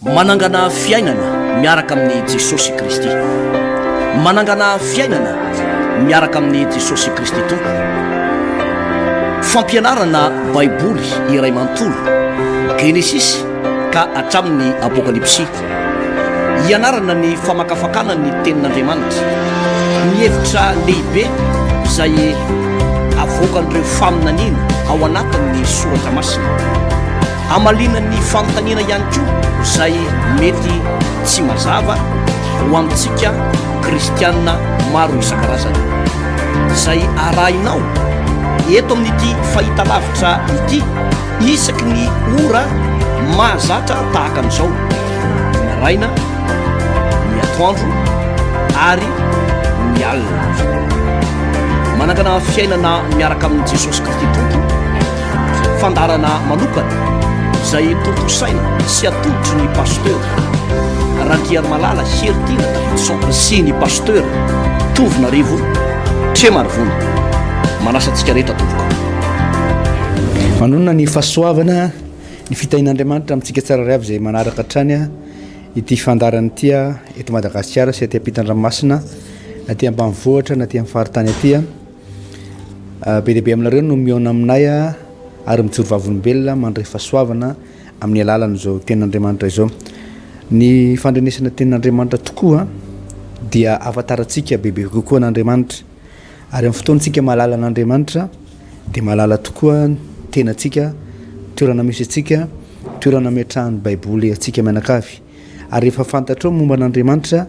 Manangana fiainana miaraka amin'i Jesosy Kristy. Manangana fiainana miaraka amin'i Jesosy Kristy Tompo. Fampianarana Baiboly iray manontolo, Genesisy ka hatramin'ny Apokalypsy. Ianarana ny famakafakana ny Tenin'Andriamanitra, ny hevitra lehibe izay avoakan'ireo faminaniana ao anatin'ny Soratra Masina. Hamaliana ny fanontaniana ihany koa izay mety tsy mazava ho amintsika kristiana maro isan-karazany. Izay arahinao eto amin'ity fahitalavitra ity isaky ny ora mahazatra tahaka an'izao, ny maraina, ny atoandro ary ny alina. Manangana fiainana miaraka amin'i Jesosy Kristy Tompo. Fandaharana manokana izay tontosaina sy atolotry ny Pasteur Randriarimalala Heritiana Davidson sy ny Pasteur Tovonarivo Tremarivony. Manasa antsika rehetra tompoko. Manonona ny fahasoavana, ny fitahian'Andriamanitra amintsika tsirairay avy izay manaraka hatrany ity fandaharana ity eto Madagasikara sy aty ampitan-dranomasina, aty ambanivohitra na aty amin'ny faritany aty. Be dia be aminareo no mihaona aminay ary mijoro vavolombelona mandray fahasoavana amin'ny alalan'izao tenin'Andriamanitra izao. Ny fandrenesana tenin'Andriamanitra tokoa dia ahafantarantsika bebe kokoa an'Andriamanitra. Ary amin'ny fotoantsika mahalala an'Andriamanitra dia mahalala tokoa ny tenantsika, toerana misy antsika, toerana ametrahan'ny Baiboly antsika mianakavy. Ary rehefa fantatrao ny momba an'Andriamanitra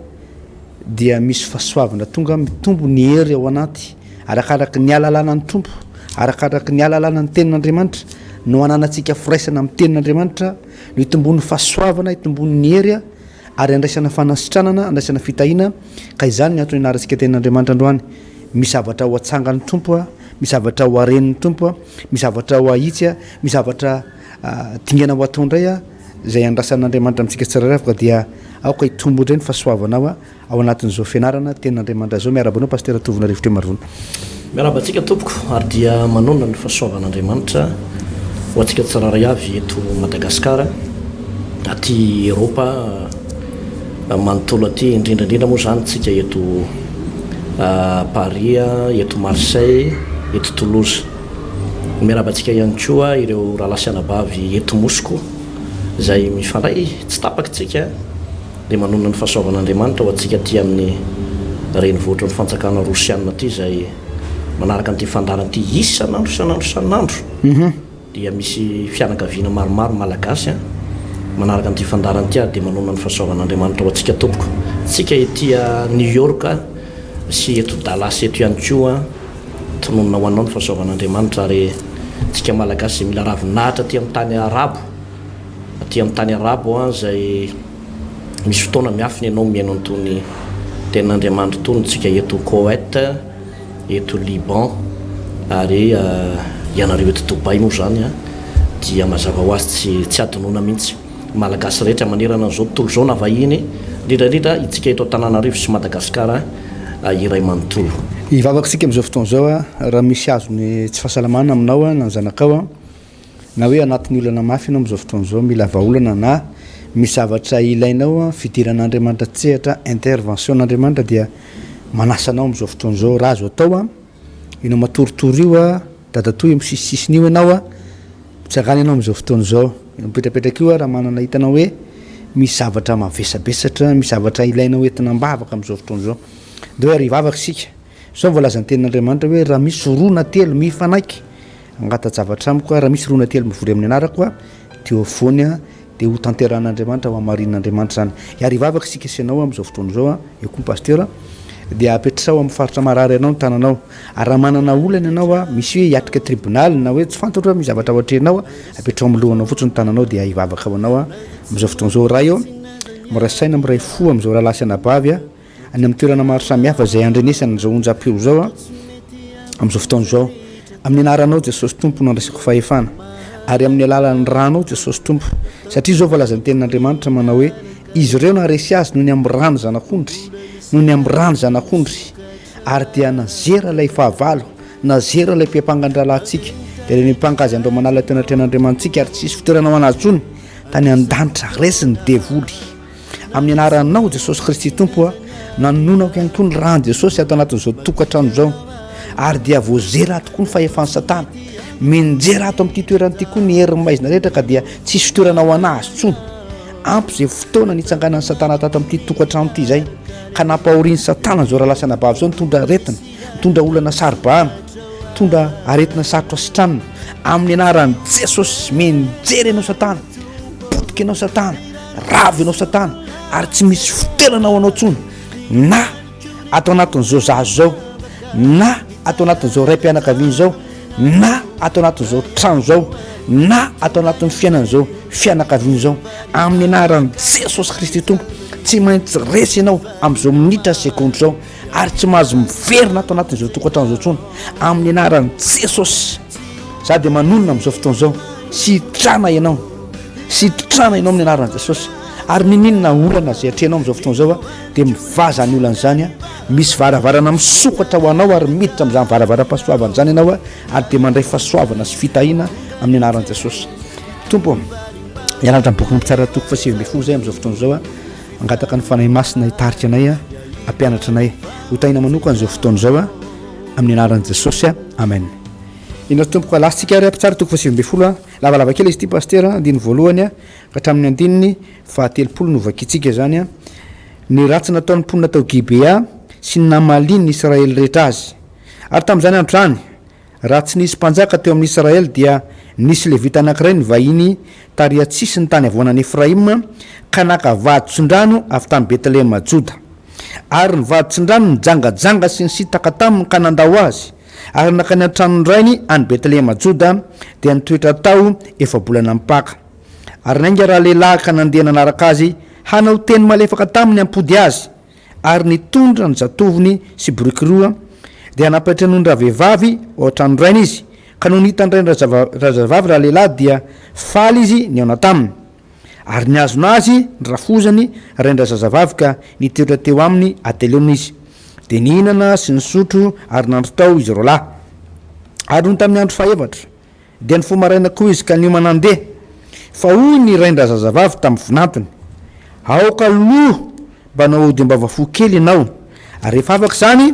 dia misy fahasoavana tonga, mitombo ny hery ao anaty, arakaraky ny ahalalana ny Tompo, arakaraky ny ahalalana ny tenin'Andriamanitra no ananantsika firaisana amin'ny tenin'Andriamanitra, no hitomboan'ny fahasoavana, hitomboan'ny hery ary andraisana fanasitranana, andraisana fitahiana, ka izany ny antony ianarantsika tenin'Andriamanitra androany. Misy zavatra ho atsangan'ny Tompo, misy zavatra ho arenin'ny Tompo, misy zavatra ho ahitsy, misy zavatra dingana ho atao indray izay andrasan'Andriamanitra amintsika tsirairay avy ka dia aoka hitombo indray ny fahasoavanao ao anatin'izao fianarana tenin'Andriamanitra izao. Miarahaba anao Pasitera Tovonarivo Tremarivony. Miarahaba antsika tompoko ary dia manonona ny fahasoavan'Andriamanitra ho antsika tsirairay avy eto Madagasikara, aty Eropa manontolo aty, indrindra indrindra moa izany tsika eto Paris, eto Marseille, eto Toulouse. Miarahaba antsika ihany koa ireo rahalahy sy anabavy eto Mosko izay mifandray tsy tapaka tsika dia manonona ny fahasoavan'Andriamanitra ho antsika aty amin'ny renivohitry ny fanjakana Rosiana aty izay manaraka an'ity fandaharana ity isan'andro isan'andro isan'andro dia misy fianakaviana maromaro Malagasy manaraka an'ity fandaharana ity ary dia manonona ny fahasoavan'Andriamanitra ho antsika tompoko. Tsika ety New York sy eto Dallas eto ihany koa. Tononina ho anao ny fahasoavan'Andriamanitra ary tsika Malagasy izay mila ravinahitra aty amin'ny tany arabo aty amin'ny tany arabo an izay misy fotoana miafina ianao mihaino an'itony tenin'Andriamanitra itony tsika eto Koweït eto Liban ary ianareo eto Dubaï moa izany an dia mazava ho azy tsy tsy adinoina mihitsy. Malagasy rehetra manerana an'izao tontolo izao na vahiny, indrindra indrindra itsika eto Antananarivo sy Madagasikara iray manontolo. Hivavaka isika amin'izao fotoana izao raha misy azon'ny tsy fahasalamana aminao na ny zanakao na hoe anatin'ny olana mafy ianao amin'izao fotoana izao mila vahaolana na misy zavatra ilainao fidiran'Andriamanitra an-tsehatra intervention n'Andriamanitra dia manasa anao amin'izao fotoana izao raha azo atao ianao matoritory io Dadatoa eo amin'ny sisisisiny io ianao a, mitsangàna ianao amin'izao fotoana izao, eo mipetrapetraka io raha manana hitanao hoe misy zavatra mavesabesatra, misy zavatra ilainao entina am-bavaka amin'izao fotoana izao. Ndao ary hivavaka isika. Izao no voalazan'ny tenin'Andriamanitra hoe raha misy roa na telo mifanaiky hangata-javatra amiko, raha misy roa na telo mivory amin'ny anarako, dia eo afovoany aho, dia ho tanterahan'Andriamanitra, ho hamarinin'Andriamanitra izany. Hiary hivavaka isika sy ianao amin'izao fotoana izao, eo koa ny pasitera, dia apetraho amin'ny faritra marary anao ny tananao. Ary raha manana olana ianao, misy hoe hiatrika tribonaly na hoe tsy fantatro hoe misy zavatra ao atrehinao, apetraho amin'ny lohanao fotsiny ny tananao dia hivavaka ho anao amin'izao fotoana izao. Ray ô, miray saina, miray fo amin'izao rahalahy sy anabavy any amin'ny toerana maro samihafa izay andrenesana izao onjam-peo izao amin'izao fotoana izao. Amin'ny anaranao Jesosy Tompo no andraisako fahefana, ary amin'ny alalan'ny ranao Jesosy Tompo, satria izao voalazan'ny tenin'Andriamanitra manao hoe, Izy ireo naharesy azy noho ny amin'ny rano zanak'ondry, noho ny amin'ny rano zanak'ondry, ary dia nazera ilay fahavalo, nazera ilay mpiampanga ny rahalahintsika, dia ilay niampanga azy andro aman'alina teo anatrehan'Andriamanitsika, ary tsy hisy fitoerana ho an'azy intsony. tany an-danitra, resy ny devoly. Amin'ny anaranao Jesosy Kristy Tompo a, nanononako ihany koa ny ran'i Jesosy ato anatin'izao tokantrano izao. Ary dia voazera tokoa ny fahefan'i Satana. Mianjera ato amin'ity toerana ity koa ny herin'ny maizina rehetra ka dia tsisy toerana ho an'azy intsony. Ampy izay fotoana nitsanganan'i Satana tato amin'ity tokantrano ity izay ka nampahorian'i Satana izao rahalahy sy anabavy izao nitondra aretina, nitondra olana saro-bahana, nitondra aretina sarotra sitranina. Amin'ny anaran'i Jesosy, mianjera ianao Satana, potika ianao Satana, ravo ianao Satana, ary tsy misy fitoerana ho anao intsony na ato anatin'izao zaza izao, na ato anatin'izao raim-pianakaviana izao, na ato anatin'izao trano izao, na ato anatin'ny fiainan'izao fianakaviana izao, amin'ny anaran'i Jesosy Kristy Tompo, tsy maintsy resy ianao amin'izao minitra sy segondra izao, ary tsy mahazo miverina ato anatin'izao tokantrano izao intsony, amin'ny anaran'i Jesosy. Za dia manonona amin'izao fotoana izao, sitrana ianao, sitrana ianao amin'ny anaran'i Jesosy. Ary niniana olana izay atrehinao amin'izao fotoana izao, dia mivaha izany olana izany, misy varavarana misokatra ho anao ary miditra amin'izany varavaram-pahasoavana izany ianao ary dia mandray fahasoavana sy fitahiana amin'ny anaran'i Jesosy. Tompo ô, hianatra ny bokin'ny Mpitsara toko faha 19 izay amin'izao fotoana izao, mangataka ny Fanahy Masina hitarika anay, hampianatra anay. Ho tahiana manokana izao fotoana izao amin'ny anaran'i Jesosy. Amen. Indro tompoko, lasintsika ary Mpitsara toko faha 19, lavalava kely izy ity pasitera, andininy voalohany ka hatramin'ny andininy fahatelopolo no vakintsika izany. Ny ratsy nataon'ny mponina tao Gibea sy ny namalian'ny Israely rehetra azy. Ary tamin'izany andro izany, raha tsy nisy mpanjaka teo amin'ny Israely, dia nisy Levita anankiray nivahiny tary an-tsisin'ny tany havoanan'i Efraima, ka naka vady tsindrano avy tany Betlehema Joda. Ary ny vady tsindrano nijangajanga sy nisintaka taminy ka nandao azy, ary nankany an-tranon-drainy any Betlehema Joda, dia nitoetra tao efa-bolana mipaka. Ary niainga ralehilahy ka nandeha nanaraka azy hanao teny malefaka taminy hampody azy, ary nitondra ny zatovony sy boriky roa, dia nampiantranoin-dravehivavy ao an-tranon-drainy izy, ka nony hitan-drain-drazavavy ralehilahy dia faly izy nihaona taminy. Ary nihazona azy ny rafozany rain-drazazavavy ka nitoetra teo aminy hateloana izy. Dia nihinana sy nisotro ary nandry tao izy roalahy. Ary nony tamin'ny andro fahefatra, Dia nifoha maraina koa izy ka niomana handeha. Fa hoy ny rain-drazazavavy tamin'ny vinantony, Aoka aloha mba hanao ody am-bavafo kely ianao, ary rehefa afaka izany,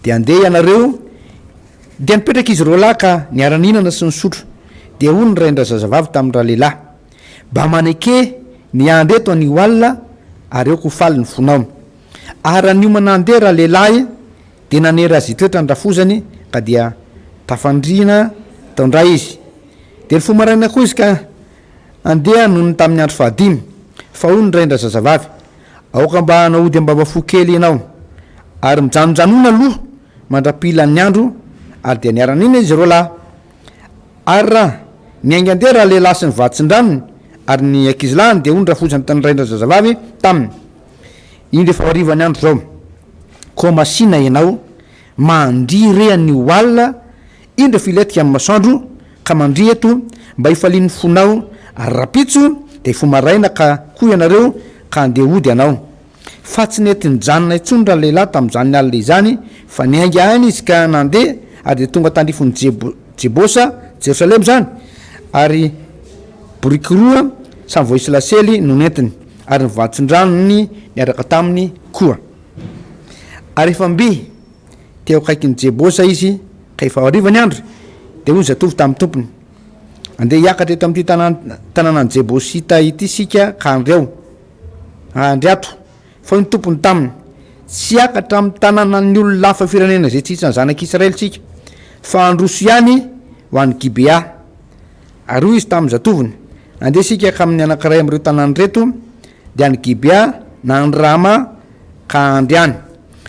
dia handeha ianareo. Dia nipetraka izy roalahy ka niara-nihinana sy nisotro. Dia hoy ny rain-drazazavavy tamin-dralehilahy, Mba maneke ny handry eto anio alina, ary aoka ho faly ny fonao. Ary raha niomana handeha ralehilahy, Dia nanery azy hitoetra ny rafozany ka dia tafandriana tao indray izy. Dia nifoha maraina koa izy ka handeha nony tamin'ny andro fahadimy. Fa hoy ny rain-drazazavavy, Aoka mba hanao ody am-bavafo kely ianao, ary mijanonjanona aloha mandra-pihilan'ny andro, ary dia niara-nihinana izy roalahy. Ary raha niainga handeha ralehilahy sy ny vaditsindranony ary ny ankizilahiny, dia hoy ny rafozany tamin'ny rain-drazazavavy taminy, Indro efa hariva ny andro izao. Koa masìna ianao, mandria re anio alina, indro efa hilentika ny masoandro, ka mandria eto, mba hifalian'ny fonao, ary rahampitso dia hifoha maraina ka koa ianareo, ka handeha hody ianao. Fa tsy nety nijanona intsony ralehilahy tamin'izany alina izany, fa niainga aina izy ka nandeha, ary dia tonga tandrifin'i Jebo, Jebosa, Jerosalema izany, ary boriky roa samy voaisy lasely no nentiny, ary ny vatsin-dranony niaraka taminy koa. Ary efa mby teo akaikin'i Jebosa izy, ka efa hariva ny andro, dia hoy ny zatovo tamin'ny tompony, Andeha hiakatra eto amin'ity tanànan'i Jebosita ity isika ka handry ao, handry ato. Fa hoy ny tompony taminy, Tsy hiakatra amin'ny tanànan'ny olona hafa firenena izay tsy isan'ny zanak'Israely isika, fa handroso ihany ho any Gibea. Ary hoy izy tamin'ny zatovony, Andeha isika ka amin'ny anankiray amin'ireo tanàna ireto, dia any Gibea na any Rama, ka handry any.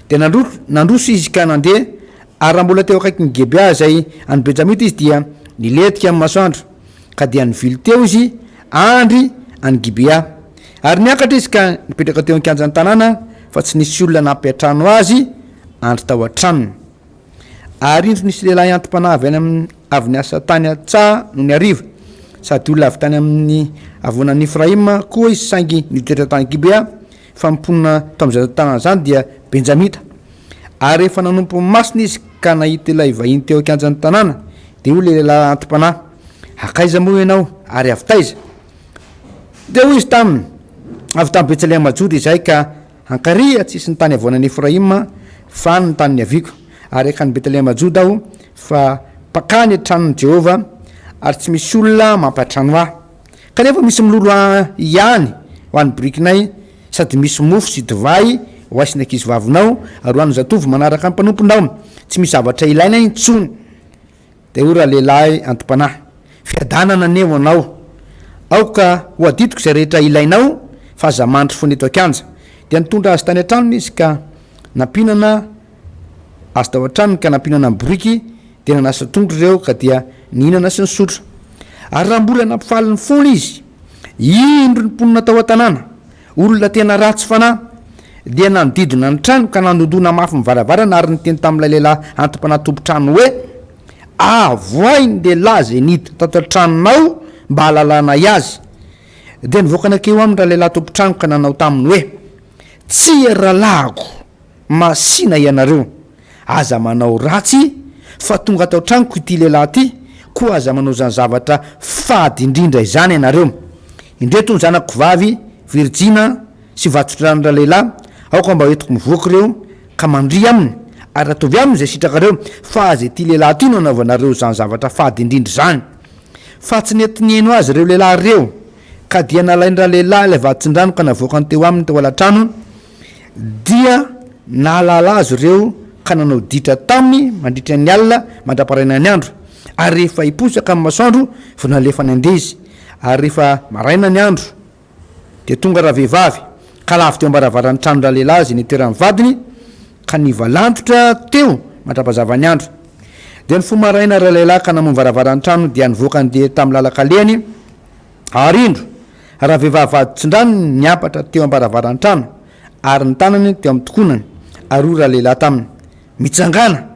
Dia nandroso izy ka nandeha, ary raha mbola teo akaikin'i Gibea izay any Benjamita izy, dia nilentika ny masoandro, ka dia nivily teo izy handry any Gibea. Ary niakatra izy ka nipetraka teo an-kianjan'ny tanàna, fa tsy nisy olona nampiantrano azy handry tao an-tranony. Ary indro nisy lehilahy anti-panahy avy any amin'ny avy niasa tany an-tsaha nony hariva, sady olona avy tany amin'ny havoanan'i Efraima koa izy saingy nitoetra tany Gibea, fa ny mponina tao amin'izany tanàna izany dia Benjamita. Ary rehefa nanompo ny masony izy ka nahita ilay vahiny teo an-kianjan'ny tanàna, dia hoy ilay lehilahy anti-panahy, Hankaiza moa ianao, ary avy taiza? Dia hoy izy taminy, Avy tany Betselehema Joda izahay ka hankary atsisin'ny tany havoanan'i Efraima, fa any ny tany niaviako. Ary hankany Betlehema Joda aho, fa mpankany an-tranon'i Jehovah, ary tsy misy olona mampiantrano ahy. Kanefa misy mololo ihany ho an'ny borikinay, sady misy mofo sy divay ho ahy sy ny ankizivavinao, ary ho an'ny zatovo manaraka ny mpanomponao. Tsy misy zavatra ilaina intsony. Dia hoy ralehilahy anti-panahy, Fiadanana anie ho anao! Aoka ho adidiko izay rehetra ilainao, fa aza mandry foana eto an-kianja. Dia nitondra azy tany an-tranony izy ka nampihinana azy tao an-tranony ka nampihinana ny boriky, dia nanasa tongotra ireo ka dia nihinana sy nisotro. Ary raha mbola nampifaly ny fony izy, indro ny mponina tao an-tanàna, olona tena ratsy fanahy, dia nanodidina ny trano ka nandondona mafy ny varavarana ary niteny tamin'ilay lehilahy anti-panahy tompon-trano hoe, Avoahy ny lehilahy izay niditra tato an-tranonao mba hahalalanay azy. Dia nivoaka nankeo aminy ralehilahy tompon-trano ka nanao taminy hoe, Tsia rahalahiko, masìna ianareo, aza manao ratsy, fa tonga ato an-tranoko ity lehilahy ity, koa aza manao izany zavatra fady indrindra izany ianareo. Indreto ny zanako vavy virijina sy vatsodrano ralehilahy, aoka mba hoentiko mivoaka ireo, ka mandria aminy, ary ataovy aminy izay sitrakareo, fa aza ity lehilahy ity no anaovanareo izany zavatra fady indrindra izany. Fa tsy nety nihaino azy ireo lehilahy ireo, ka dia nalain-dralehilahy ilay vaditsindrano ka navoakany teo aminy tao alatrano, dia nahalala azy ireo ka nanao ditra taminy mandritra ny alina mandra-paraina ny andro, ary rehefa hiposaka ny masoandro vao nalefany handeha izy, ary rehefa maraina ny andro, Dia tonga ravehivavy, ka lavo teo am-baravaran'ny tranon-dralehilahy izay nitoeran'ny vadiny, ka nivalantotra teo mandra-pahazava ny andro. Dia nifoha maraina ralehilahy ka namoha ny varavaran'ny trano, dia nivoaka handeha tamin'ny lalan-kalehany, ary indro, ravehivavy vaditsindrano niampatra teo am-baravaran'ny trano, ary ny tanany teo amin'ny tokonany, ary hoy ralehilahy taminy, Mitsangàna,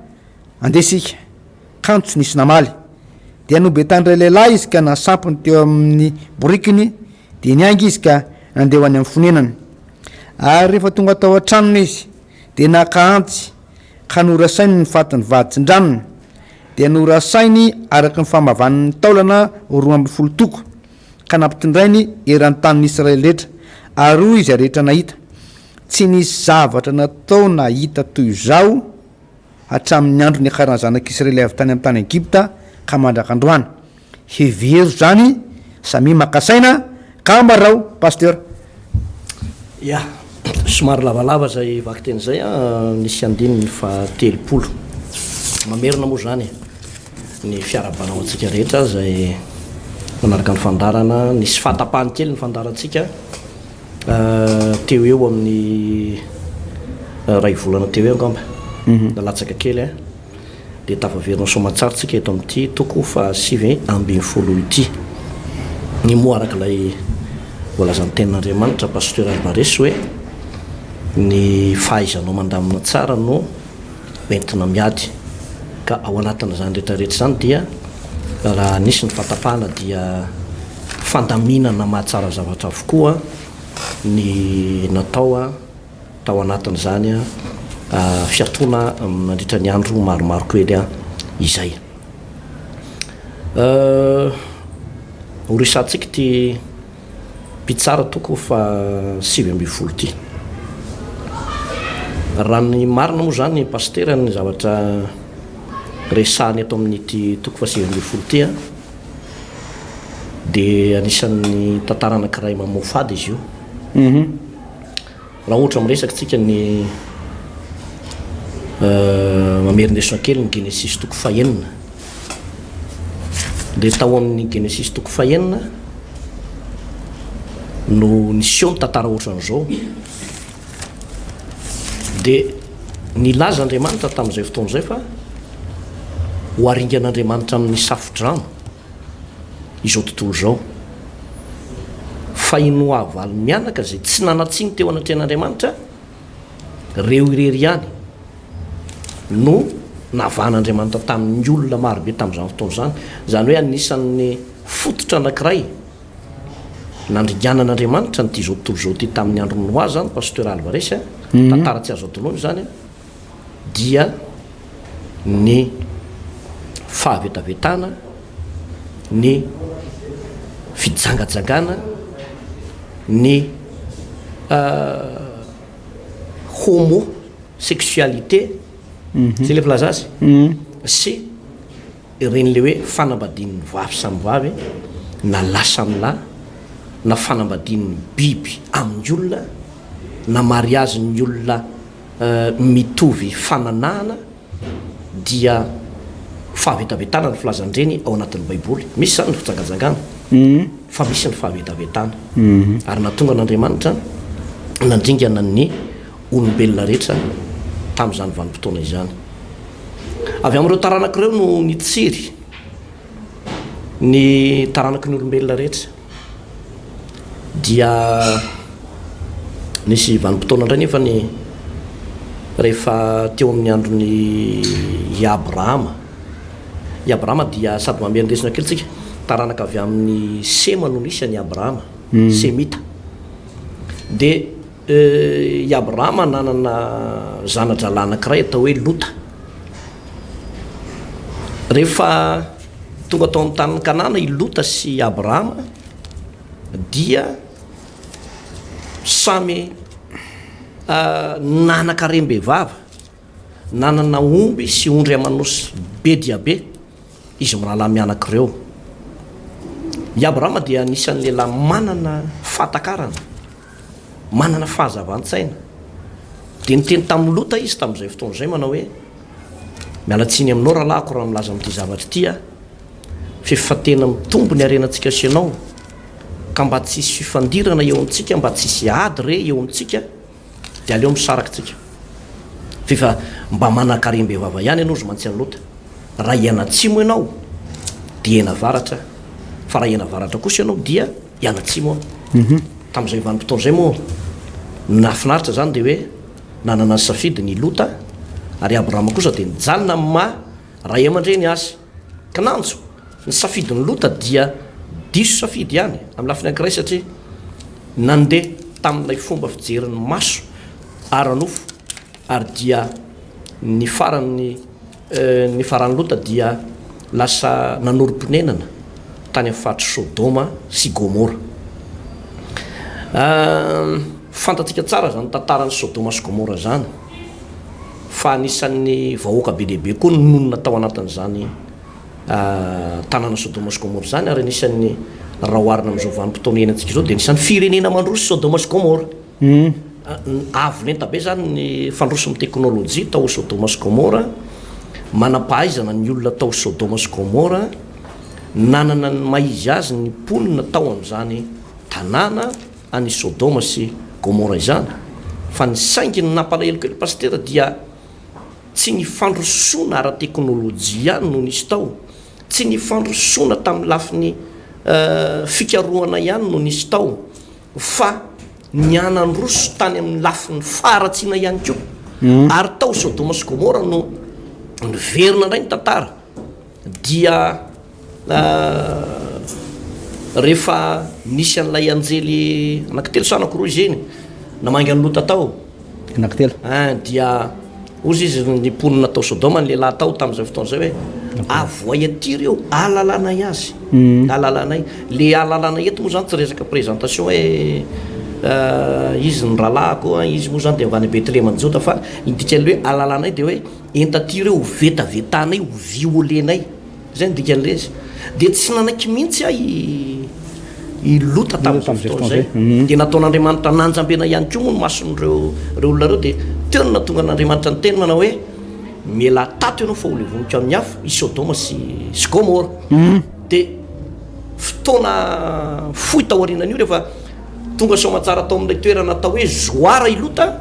andeha isika. Kanjo tsy nisy namaly. Dia nobetan'ilay lehilahy izy ka nasampiny teo amin'ny borikiny, dia niainga izy ka nandeha ho any amin'ny fonenany. Ary rehefa tonga tao an-tranony izy, dia naka antsy ka norasainy ny fatin'ny vaditsindranony, dia norasainy araka ny famavan'ny taolana 12 toko, ka nampitondrainy eran'ny tanin'i Israely rehetra, ary hoy izay rehetra nahita, Tsy nisy zavatra natao na hita toy izao hatramin'ny andro niakaran'ny zanak'Israely avy tany amin'ny tany Egypta ka mandraka androany. Hevero izany, samia maka saina, ka ambarao, Pasteur. Ya, somary lavalava izay vakiteny izay an, nisy andininy faha 30. Mamerina moa izany ny fiarahabana ho antsika rehetra izay manaraka ny fandaharana. Nisy fahatapahany kely ny fandaharantsika. Teo eo amin'ny iray volana teo eo angamba, na latsaka kely an, dia tafaverina soamantsara tsika eto amin'ity toko faha-19 ity. Ny moa araka ilay voalazan'ny tenin'Andriamanitra Pasteur Alvarez hoe ny fahaizanao mandamina tsara no entina miady. Ka ao anatin'izany rehetra rehetra izany dia raha nisy ny fahatapahana dia fandaminana mahatsara zavatra avokoa ny natao tao anatin'izany fiatoana nandritra ny andro maromaro kely izay. Horesahantsika ity Mpitsara toko faha 19 ity. Raha ny marina moa izany Pasitera ny zavatra resahina eto amin'ity toko faha 19 ity an, dia anisan'ny tantara anankiray mamoafady izy io. Raha ohatra miresaka tsika ny mamerin-desona kely ny Genesisy toko fahenina, dia tao amin'ny Genesisy toko fahenina no niseho ny tantara ohatran'izao. Dia nilaza Andriamanitra tamin'izay fotoana izay fa ho aringan'Andriamanitra amin'ny safo-drano. izao tontolo izao. Fa i Noa valo mianaka izay tsy nanan-tsiny teo anatrehan'Andriamanitra, ireo irery ihany no navahan'Andriamanitra tamin'ny olona marobe tamin'izany fotoana izany. Izany hoe anisan'ny fototra anankiray nandringanan'Andriamanitra an'ity izao tontolo izao ity tamin'ny andron'i Noa izany, Pasteur Alvarez a, tantara tsy azo adinoina izany a. dia ny fahavetavetana, ny fijangajangana. Ny homo sexualité, zay le filaza azy, sy ireny le hoe fanambadian'ny vavy samy vavy na lahy samy lahy, na fanambadian'ny biby amin'ny olona, na mariazin'ny olona mitovy fananahana dia fahavetavetana ny filazan-dreny ao anatin'ny Baiboly. Misy izany ny fijangajangana, fa misy ny fahavetavetana. Ary nahatonga an'Andriamanitra nandringana ny olombelona rehetra tamin'izany vanim-potoana izany. Avy amin'ireo taranaka ireo no nitsiry ny taranaky ny olombelona rehetra. Dia nisy vanim-potoana indray nefa ny rehefa teo amin'ny andron'i i Abrahama. I Abrahama dia sady mamerin lesona kely tsika, taranaka avy amin'i Sema no nisy an'i Abrahama, Semita. Dia i Abrahama nanana zana-drahalahy anankiray atao hoe Lota. Rehefa Tonga tao amin'ny tanin'i Kanana i Lota sy i Abrahama, dia samy nanan-karem-behivava, nanana omby sy ondry aman'osy be dia be izy mirahalahy mianaka ireo. I Abrahama dia anisan'ny lehilahy manana fahatakarana, manana fahazavan-tsaina. Dia niteny tamin'i Lota izy tamin'izay fotoana izay manao hoe, Miala tsiny aminao rahalahiko raha milaza amin'ity zavatra ity aho, f'efa tena mitombo ny harenantsika sy ianao, ka mba tsy hisy fifandirana eo amintsika, mba tsy hisy ady re eo amintsika, dia aleo misaraka tsika. F'efa mba manan-karem-bevava ihany ianao ry mantsy an'i Lota. Raha hianatsimo ianao, dia hianavaratra aho, fa raha hianavaratra kosa ianao, dia hianatsimo aho. Tamin'izay vanim-potoana izay moa, ny nahafinaritra izany dia hoe, Nanana ny safidiny i Lota, ary Abrahama kosa dia nijanona amin'ny maha ray aman-dreny azy. Kinanjo, ny safidin'i Lota dia diso safidy ihany amin'ny lafiny anankiray satria nandeha tamin'ilay fomba fijerin'ny maso ara-nofo ary dia ny farany Ny faran'i Lota dia lasa nanorim-ponenana tany amin'ny faritr'i Sodoma sy Gomora. Fantatsika tsara izany tantaran'i Sodoma sy Gomora izany, fa anisan'ny vahoaka be dia be koa no nonina tao anatin'izany tanàna Sodoma sy Gomora izany, ary anisan'ny raha oharina amin'izao vanim-potoana iainantsika izao dia anisan'ny firenena mandroso Sodoma sy Gomora. Avo lenta be izany ny fandroson'ny teknolojia tao Sodoma sy Gomora. Manam-pahaizana ny olona tao Sodoma sy Gomora. Nanana ny maha izy azy ny mponina tao amin'izany tanàna any Sodoma sy Gomora izany. Fa ny saingy ny nampalahelo kely Pasitera dia tsy ny fandrosoana ara-teknolojia ihany no nisy tao, tsy ny fandrosoana tamin'ny lafiny fikarohana ihany no nisy tao, fa nianandroso tany amin'ny lafiny faharatsiana ihany koa, ary tao Sodoma sy Gomora no niverina indray ny tantara, dia rehefa nisy an'ilay anjely anankitelo sa anankiroa izy iny namangy an'i Lota tao, Anankitelo. Ein, dia hozy izy ny mponina tao Sodoma, ny lehilahy tao tamin'izay fotoana izay hoe, Avoay aty ireo, ahalalanay azy, ahalalanay. Le ahalalanay eto moa izany tsy resaka présentation hoe izy ny rahalahiko, izy moa izany dia avy any Betlehema any Joda, fa ny dikan'ilay hoe ahalalanay dia hoe ento aty ireo ho vetavetanay, ho violenay. Zay no dikan'ilay izy. Dia tsy nanaiky mihitsy aho i i Lota tamin'izay fotoana izay. Dia nataon'Andriamanitra nanjambena ihany koa moa ny mason'ireo ireo olona ireo dia teo no nahatonga an'Andriamanitra niteny manao hoe mialà tato ianao fa ho levoniko amin'ny afo i Sodoma sy sy Gomora. Dia fotoana fohy taorianan'io rehefa tonga soamantsara tao amin'ilay toerana atao hoe Zoara i Lota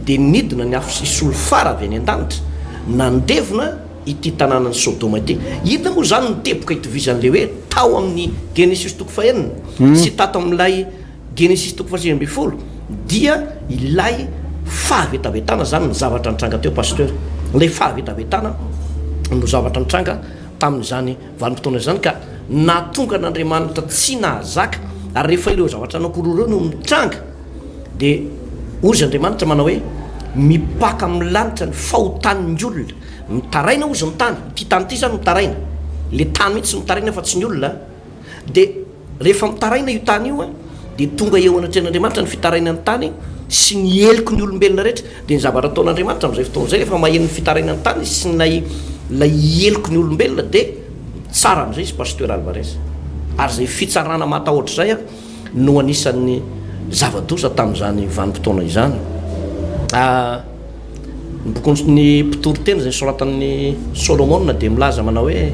dia nidina ny afo sy solifara avy any an-danitra nandevona ity tanànan'i Sodoma ity. Inona moa izany no teboka itovizan'ilay hoe tao amin'ny Genesisy toko fahenina sy tato amin'ilay Genesisy toko fahasivy ambin'ny folo? Dia ilay fahavetavetana izany ny zavatra nitranga teo, Pasteur. Ilay fahavetavetana no zavatra nitranga tamin'izany vanim-potoana izany ka nahatonga an'Andriamanitra tsy nahazaka. Ary rehefa ireo zavatra anankiroa ireo no mitranga dia hozy Andriamanitra manao hoe mipaka amin'ny lanitra ny fahotan'ny olona. Mitaraina ozy ny tany, ity tany ity zany mitaraina, le tany mihitsy mitaraina fa tsy ny olona, de rehefa mitaraina io tany io an, Dia tonga eo anatrehan'Andriamanitra ny fitarainan'ny tany sy ny heloky ny olombelona rehetra. Dia ny zavatra ataon'Andriamanitra amin'izay fotoana izay, rehefa maheno ny fitarainan'ny tany izy sy ny ilay heloky ny olombelona, dia mitsara amin'izay izy, Pasteur Alvarez. Ary izay fitsarana mahatahotra izay no anisan'ny zava-doza tamin'izany vanim-potoana izany. Ny bokin'ny Mpitoriteny izay nosoratan'i Solomona dia milaza manao hoe,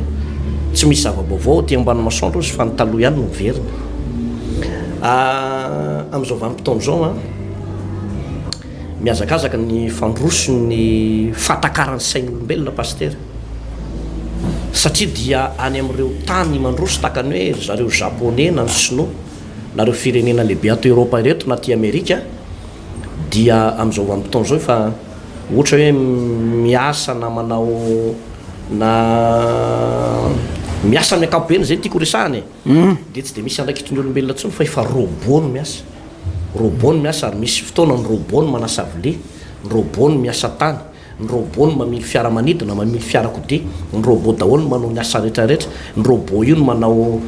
Tsy misy zava-baovao aty ambany masoandro hozy fa ny taloha ihany no miverina. Amin'izao vanim-potoana izao, mihazakazaka ny fandroson'ny fahatakaran'ny sain'olombelona Pasitera. Satria dia any amin'ireo tany mandroso tahaka ny hoe ry zareo Japoney na ny Sinoa na ireo firenena lehibe ato Eoropa ireto na aty Amerika, dia amin'izao vanim-potoana izao efa ohatra hoe miasa na manao na miasa amin'ny ankapobeny izay no tiako horesahana e, dia tsy dia misy andraikitry ny olombelona intsony fa efa robot no miasa, robot no miasa ary misy fotoana ny robot no manasa vilia, ny robot no miasa tany, ny robot no mamily fiaramanidina, mamily fiarakodia, ny robot daholo no manao ny asa rehetra rehetra, ny robot io no manao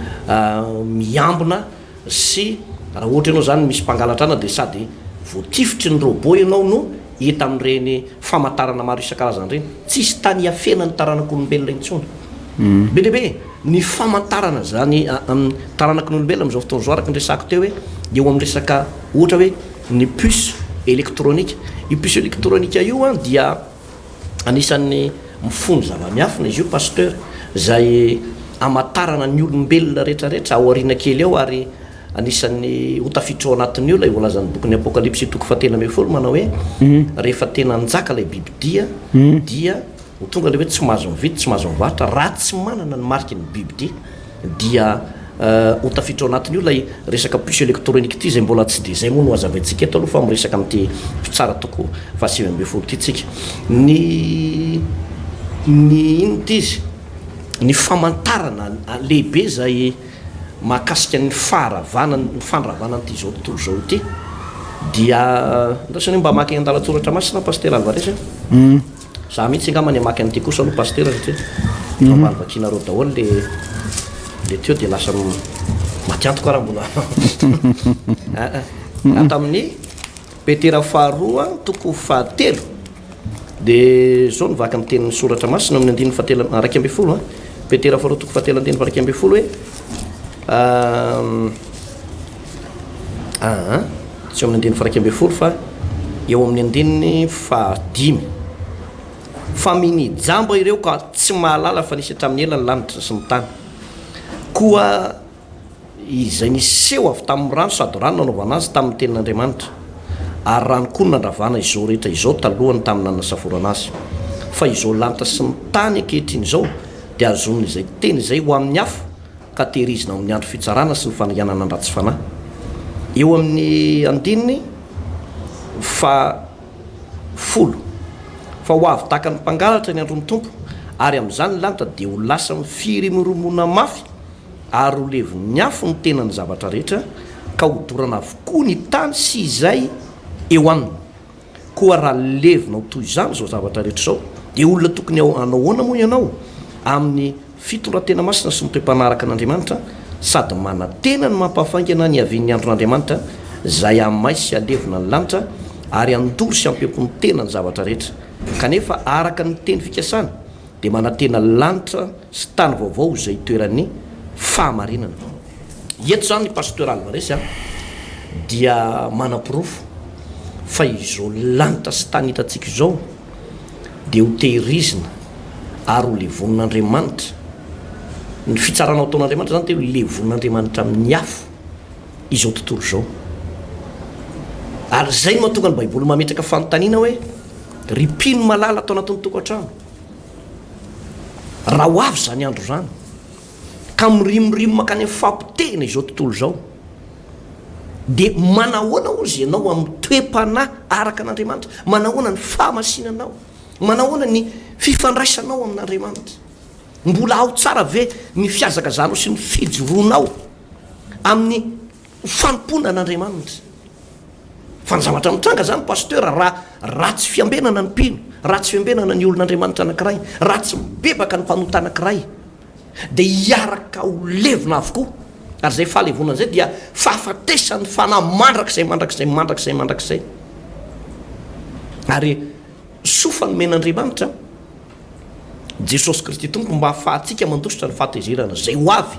miambina sy raha ohatra ianao izany misy mpangalatra ana dia sady voatifitry ny robot ianao no hita amin'ireny famantarana maro isan-karazany ireny. Tsisy tany hiafenan'ny taranak'olombelona intsony. Be dia be ny famantarana izany amin'ny taranak'olombelona amin'izao fotoana izao araka ny resako teo hoe eo amin'ny resaka ohatra hoe ny puce électronique. Io puce électronique io dia Anisan'ny mifono zava-miafina izy io Pasteur, izay amatarana ny olombelona rehetrarehetra ao aoriana kely ao ary anisan'ny ho tafiditra ao anatin'io ilay voalazan'ny bokin'ny Apokalypsy toko fahatelo ambin'ny folo manao hoe rehefa tena hanjaka ilay bibidia dia ho tonga ilay hoe tsy mahazo mividy tsy mahazo mivarotra raha tsy manana ny mariky ny bibidia. dia ho tafiditra ao anatin'io ilay resaka puce électronique ity izay mbola tsy dia izay moa no hazavaintsika eto aloha fa miresaka amin'ity mpitsara toko faha-19 ity tsika. Ny ny inona ity izy? Ny famantarana lehibe izay mahakasika ny faharavana ny fandravana an'ity izao tontolo izao ity dia andraso anie mba hamaky andalan-tsoratra masina Pasitera Alvarez a. Za mihitsy angamba ny hamaky an'ity kosa aloha Pasitera satria efa mba novakianareo daholo le le teo dia lasa maty antoka raha mbola aa. Ato amin'ny Petera faharoa toko fahatelo dia zao no vaky ny tenin'ny soratra masina amin'ny andininy fahatelo 11 a. Petera faharoa toko fahatelo andininy faha 11 hoe Aa, tsy eo amin'ny andininy faha-11 fa eo amin'ny andininy fahadimy. Fa minia jamba ireo ka tsy mahalala fa nisy hatramin'ny ela ny lanitra sy ny tany. Koa izay niseho avy tamin'ny rano sady rano nanaovana azy tamin'ny tenin'Andriamanitra, ary rano koa no nandravana izao rehetra izao talohan'ny tamin'ny nanasaforana azy. Fa izao lanitra sy ny tany ankehitriny izao dia hazonin'izay teny izay ho amin'ny afo, ka tehirizina ao amin'ny andro fitsarana sy ny fanaianana ny ratsy fanahy. Eo amin'ny andininy faha folo, Fa ho avy tahaka ny mpangalatra ny andron'ny Tompo, ary amin'izany ny lanitra dia ho lasa mifirimoromona mafy, ary ho levon'ny afo ny tenan'ny zavatra rehetra, ka hodorana avokoa ny tany sy izay eo aminy. Koa raha levona ho toy izany izao zavatra rehetra izao, dia olona tokony hanao ahoana moa ianao amin'ny fitondran-tena masina sy ny toe-panahy araka an'Andriamanitra, sady manantena ny mampahafaingana ny hiavian'ny andron'Andriamanitra, izay hamay sy halevona ny lanitra, ary handoro sy hampiempo ny tena ny zavatra rehetra? Kanefa araka ny teny fikasana, dia manantena lanitra sy tany vaovao izay itoeran'ny fahamarinana. Eto izany i Pasteur Alvarez dia manaporofo fa izao lanitra sy tany hitantsika izao dia ho tehirizina ary ho levonin'Andriamanitra. Ny fitsarana ho ataon'Andriamanitra izany dia ho levonin'Andriamanitra amin'ny afo izao tontolo izao. Ary izay no mahatonga ny Baiboly mametraka fanontaniana hoe, ry mpino malala ato anatin'ny tokantrano, raha ho avy izany andro izany, ka mirimorimo mankany amin'ny fahapotehina izao tontolo izao, dia manahoana hozy ianao amin'ny toe-panahy araka an'Andriamanitra? Manahoana ny fahamasinanao? Manahoana ny fifandraisanao amin'Andriamanitra? Mbola ao tsara ve ny fihazakazanao sy ny fijoroanao amin'ny fanompoana an'Andriamanitra? Fa ny zavatra mitranga izany Pasteur raha ratsy fiambenana ny mpino, ratsy fiambenana ny olon'Andriamanitra anankiray, raha tsy mibebaka ny mpanota anankiray dia hiaraka ho levona avokoa. Ary izay fahalevonana izay dia fahafatesan'ny fanahy mandrakizay, mandrakizay, mandrakizay, mandrakizay. Ary soa fa nomen'Andriamanitra Jesosy Kristy Tompo mba hahafahantsika mandositra ny fahatezerana izay ho avy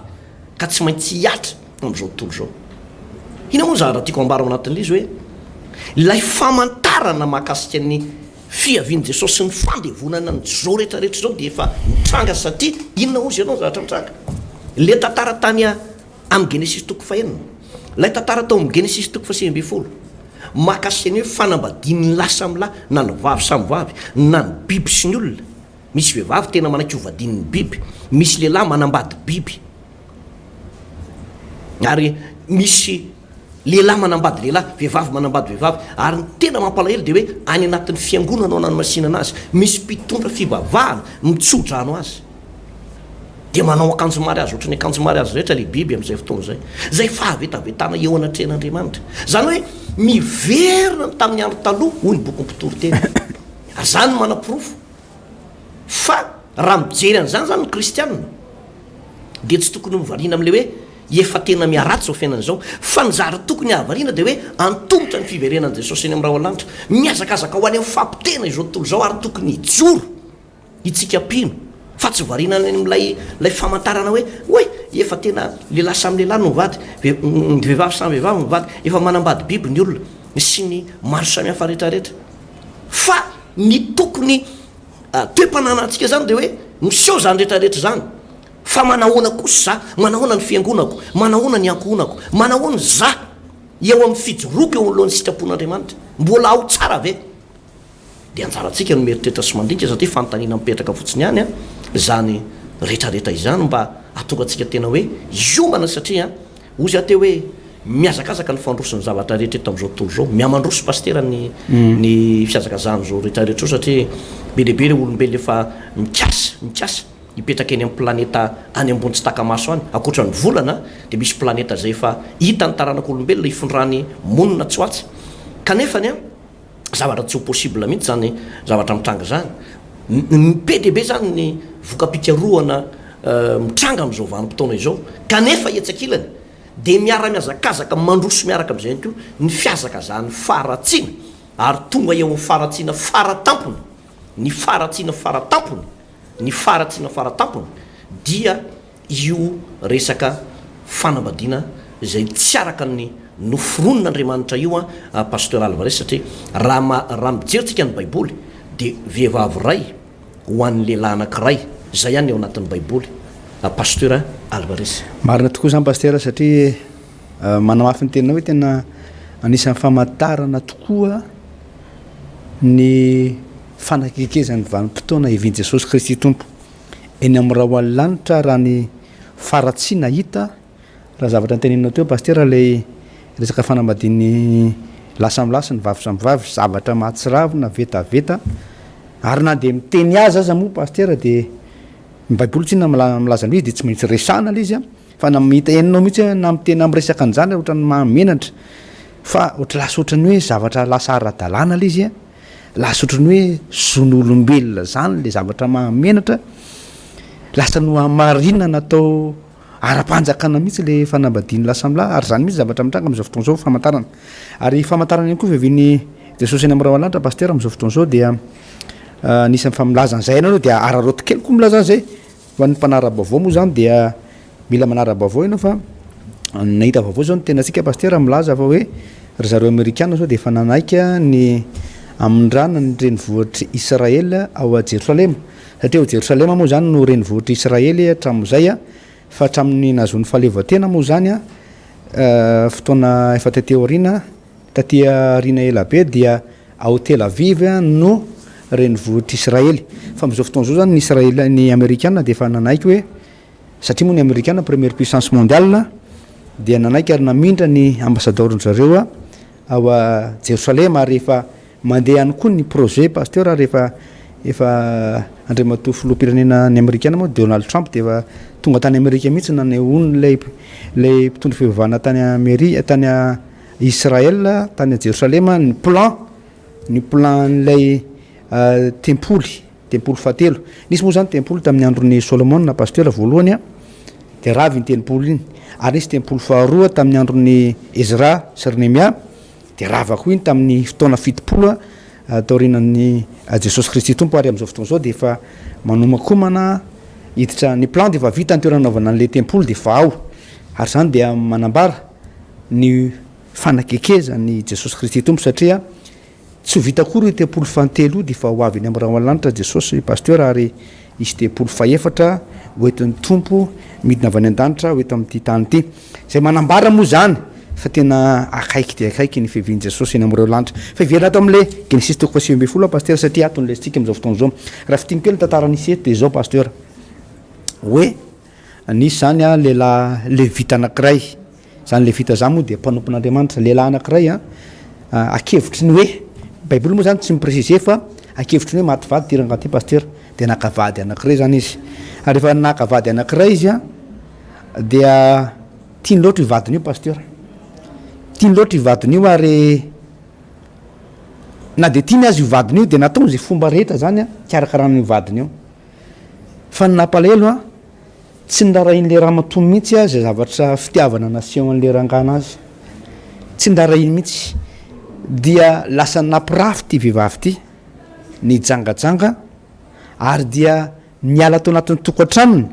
ka tsy maintsy hihatra amin'izao tontolo izao. Inona moa ny zavatra tiako ambara ao anatin'ilay izy hoe ilay famantarana mahakasika ny fiavian'i Jesosy sy ny fandevonana an'izao rehetra rehetra izao dia efa nitranga satria inona hozy ianao ny zavatra nitranga? Ilay tantara tany amin'ny Genesisy toko fahenina, ilay tantara tao amin'ny Genesisy toko fahasivy ambin'ny folo mahakasika ny hoe fanambadian'ny lahy samy lahy na ny vavy samy vavy na ny biby sy ny olona. Misy vehivavy tena manaiky ho vadian'ny biby, misy lehilahy manambady biby. Ary misy lehilahy manambady lehilahy, vehivavy manambady vehivavy. Ary ny tena mampalahelo dia hoe any anatin'ny fiangonana no anamasinana azy. Misy mpitondra fivavahana mitso-drano azy. Dia manao akanjo mariazy ohatran'ny akanjo mariazy rehetra ilay biby amin'izay fotoana izay. Izay fahavetavetana eo anatrehan'Andriamanitra. Izany hoe miverina ny tamin'ny andro taloha, hoy ny bokin'ny Mpitoriteny. Ary izany no manaporofo fa raha mijery an'izany izany ny kristiana dia tsy tokony ho variana amin'ilay hoe efa tena miharatsy izao fiainana izao, fa ny zary tokony hahavariana dia hoe antomotra ny fiverenan'i Jesosy eny amin'ny rahona lanitra, mihazakazaka ho any amin'ny fampitehana izao tontolo izao ary tokony hijoro itsika mpino fa tsy variana any amin'ilay ilay famantarana hoe oay efa tena lehilahy samy lehilahy no mivady, vehivavy samy vehivavy no mivady, efa manambady biby ny olona sy ny maro samihafa rehetrarehetra. Fa ny tokony toe-pananantsika zany de hoe miseho zany rehetra rehetra zany fa manahoana kosa za, manahoana ny fiangonako, manahoana ny ankohonako, manahoana za eo amin'ny fijoroako eo anoloan'ny sitrapon'Andriamanitra, mbola ao tsara ve? De anjarantsika no mieritreritra sy mandinika satria fanontaniana mipetraka fotsiny ihany zany rehetra rehetra izany mba hahatonga antsika tena hoe hiomana satria Hozy aho teo hoe mihazakazaka ny fandroson'ny zavatra rehetra eto amin'izao tontolo izao. Mihamandroso Pasitera ny ny fihazakazahan'izao rehetra rehetra izao satria be dia be ireo olombelona efa mikasa mikasa hipetraka eny amin'ny planeta any ambony tsy taka-maso any. Ankoatra ny volana dia misy planeta izay efa hitan'ny taranak'olombelona hifindrany monina tsy ho atsy. Kanefa ny zavatra tsy ho possible mihitsy izany zavatra mitranga izany. Be dia be izany ny voka-pikarohana mitranga amin'izao vanim-potoana izao, kanefa etsy ankilany dia miara-mihazakazaka mandroso miaraka amin'izay ihany koa ny fihazakazahan'ny faharatsiana ary tonga eo amin'ny faharatsiana faratampony, ny faharatsiana faratampony, ny faharatsiana faratampony dia io resaka fanambadiana izay tsy araka ny noforonin'Andriamanitra io an Pasteur Alvarez satria raha raha mijery tsika ny baiboly dia vehivavy iray ho an'ny lehilahy anankiray izay ihany ny ao anatin'ny baiboly Pasteur Alvarez. Marina tokoa izany Pasteur satria manamafy ny teninao hoe tena anisan'ny famantarana tokoa ny fanakekezan'ny vanim-potoana hiavian'i Jesosy Kristy Tompo. Eny amin'ny rahon'ny lanitra raha ny faratsiana hita, raha zavatra noteneninao teo Pasitera ilay resaka fanambadian'ny lahy samy lahy sy ny vavy samy vavy, zavatra mahatsiravina, vetaveta, ary na dia miteny azy aza moa Pasitera dia ny baiboly tsinona milaza an'ilay izy dia tsy maintsy resahana ilay izy an, fa na mahita henonao mihitsy hoe na miteny na miresaka an'izany ohatran'ny mahamenatra fa ohatry lasa ohatran'ny hoe zavatra lasa ara-dalàna ilay izy an. Lasa ohatran'ny hoe zon'olombelona zany le zavatra mahamenatra, lasa nohamarinina natao ara-panjakana mihitsy le fanambadian'ny lahy samy lahy ary zany mihitsy zavatra mitranga amin'izao fotoana izao famantarana. Ary famantarana ihany koa fiavian'i Jesosy eny amin'ny rahona lanitra Pasitera amin'izao fotoana izao dia anisan'ny fa milaza an'izay ianareo dia araraoty kely koa milaza an'izay. Ho an'ny mpanara-baovao moa zany dia mila manara-baovao ianao fa nahita vaovao zao ny tenantsika Pasitera milaza fa hoe ry zareo Amerikana zao dia efa nanaiky ny hamindrana ny renivohitr'i Israel ao Jerosalema satria ao Jerosalema moa zany no renivohitr'i Israely hatramin'izay fa hatramin'ny nahazoany fahaleovantena moa zany fotoana efa taty aoriana Taty aoriana ela be dia ao Tel Aviv no renivohitr'i Israely. Fa amin'izao fotoana izao izany ny Israel, ny Amerikana dia efa nanaiky hoe, satria moa ny Amerikana première puissance mondiale, dia nanaiky ary namindra ny ambasadaoron-dry zareo ao Jerosalema ary efa Mandeha ihany koa ny projet Pasteur ary efa efa Andriamatoa filoham-pirenena ny Amerikana moa Donald Trump dia efa tonga tany Amerika mihitsy nanehoany ilay ilay mpitondra fivavahana tany Ameri tany Israël tany Jerosalema ny plan ny plan-n'ilay tempoly tempoly fahatelo. Nisy moa izany tempoly tamin'ny andron'i Solomona Pasteur voalohany. Dia rava iny tempoly iny. Ary nisy tempoly faharoa tamin'ny andron'i Ezra sy ry Nehemia, dia rava koa iny tamin'ny fotoana 70 taorianan'i Jesosy Kristy Tompo, ary amin'izao fotoana izao dia efa manomakomana hiditra ny plan dia efa vita ny toerana nanaovana an'ilay tempoly dia efa ao. Ary izany dia manambara ny fanakekezan'i Jesosy Kristy Tompo satria Tsy ho vita akory io tempoly fahantelo io dia efa ho avy eny amin'ny rahona lanitra Jesosy Pasteur ary hisy tempoly fahefatra ho entin'ny Tompo midina avy any an-danitra ho eto amin'ity tany ity. Izay manambara moa izany fa tena akaiky dia akaiky ny fiavian'i Jesosy eny amin'ireo lanitra. Fa hiverina ato amin'ilay Genesisy toko faha-19 aho Pasteur satria ato no lesintsika amin'izao fotoana izao. Raha fintiniko kely ny tantara nisy eto dia izao Pasteur hoe nisy izany lehilahy levita anankiray Izany Levita izany moa dia mpanompon'Andriamanitra, lehilahy anankiray an, ankevitry ny hoe, baiboly moa izany tsy mi-préciser fa ankevitry ny hoe maty vady ity rangahy ity pasitera, dia naka vady anankiray izany izy, ary rehefa naka vady anankiray izy an, dia tiany loatra io vadiny io pasitera, tiany loatra io vadiny io ary na dia tiany aza io vadiny io dia nataony izay fomba rehetra izany an, hikarakarana io vadiny io, fa ny nampalahelo an, Tsy nirarahian'ilay ramatoa mihitsy aza izay zavatra fitiavana nasehon'ilay rangahy anazy. Tsy nirarahiany mihitsy. Dia lasa nampirafy ity vehivavy ity, nijangajanga, ary dia niala tao anatin'ny tokantranony,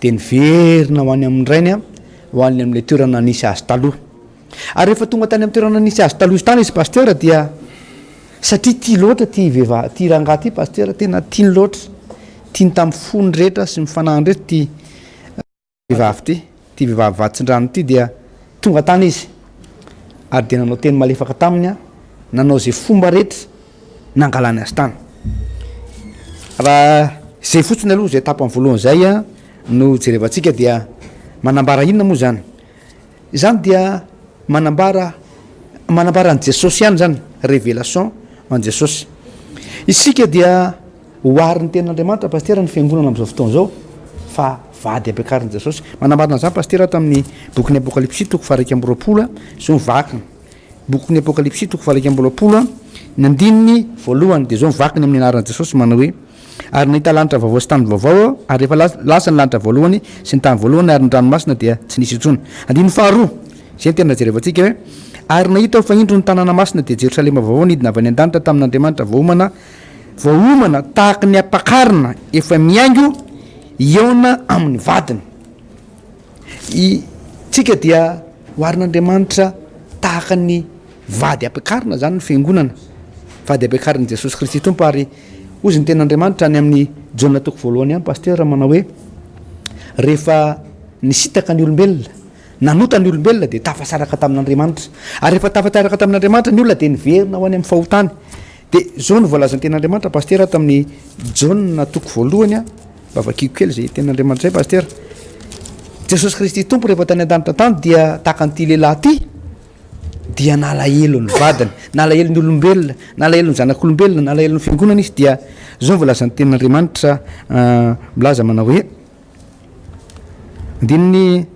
dia niverina ho any amin'ny rainy, ho any amin'ilay toerana nisy azy taloha. Ary rehefa tonga tany amin'ny toerana nisy azy taloha tany izy pasteur dia satria tia loatra ity vehivavy ity rangahy ity pasteur tena tiany loatra, tiany tamin'ny fony rehetra sy ny fanahiny rehetra ity vehivavy ity, ity vehivavy vaditsindrano ity dia tonga tany izy ary dia nanao teny malefaka taminy aho, nanao izay fomba rehetra nangalany azy tany. Raha izay fotsiny aloha izay tapany voalohany izay no jerevantsika dia manambara inona moa izany? Izany dia manambara manambara an'i Jesosy ihany izany, révélation an'i Jesosy. Isika dia oharin'ny tenin'Andriamanitra pasitera ny fiangonana amin'izao fotoana izao fa vady ampiakarin'i Jesosy. Manambara an'izany pasitera tamin'ny bokin'ny Apokalypsy toko faha-21, izao ny vakiny. Bokin'ny Apokalypsy toko faha-21, ny andininy voalohany dia izao ny vakiny amin'ny anaran'i Jesosy manao hoe Ary nahita lanitra vaovao sy tany vaovao aho, ary rehefa lasa ny lanitra voalohany sy ny tany voalohany ary ny ranomasina dia tsy nisy intsony. Andininy faharoa, izay no tena jerevantsika hoe, Ary nahita aho fa indro ny tanàna masina dia Jerosalema vaovao nidina avy any an-danitra tamin'Andriamanitra voaomana voaomana tahaka ny ampakarina efa mihaingo hihaona amin'ny vadiny. I tsika dia oharin'Andriamanitra tahaka ny vady ampiakarina izany ny fiangonana, vady ampiakarin'i Jesosy Kristy Tompo ary hozy ny tenin'Andriamanitra any amin'ny Jaona toko voalohany ihany Pasteur manao hoe rehefa nisintaka ny olombelona, nanota ny olombelona dia tafasaraka tamin'Andriamanitra ary rehefa tafasaraka tamin'Andriamanitra ny olona dia niverina ho any amin'ny fahotany. Dia izao no voalazan'ny tenin'Andriamanitra Pasteur tamin'ny Jaona toko voalohany a, mba vakiko kely izay tenin'Andriamanitra izay Pasteur. Jesosy Kristy Tompo rehefa tany an-danitra tany dia tahaka an'ity lehilahy ity dia nalahelo ny vadiny, nalahelo ny olombelona, nalahelo ny zanak'olombelona, nalahelo ny fiangonana izy dia izao no voalazan'ny tenin'Andriamanitra milaza manao hoe andininy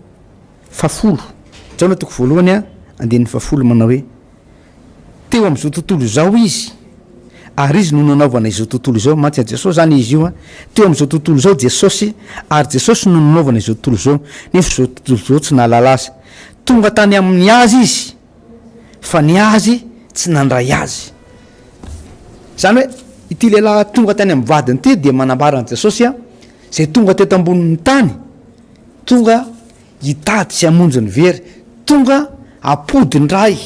fahafolo, Jaona toko voalohany a, andininy fahafolo manao hoe Teo amin'izao tontolo izao Izy, ary Izy no nanaovana izao tontolo izao, mantsy an'i Jesosy izany izy io an, teo amin'izao tontolo izao Jesosy, ary Jesosy no nanaovana izao tontolo izao, nefa izao tontolo izao tsy nahalala Azy. Tonga tany amin'ny Azy Izy, fa ny Azy tsy nandray Azy. Izany hoe, ity lehilahy tonga tany amin'ny vadiny ity dia manambara an'i Jesosy an, izay tonga teto ambonin'ny tany, tonga hitady sy hamonjy ny very, tonga hampody ny ray.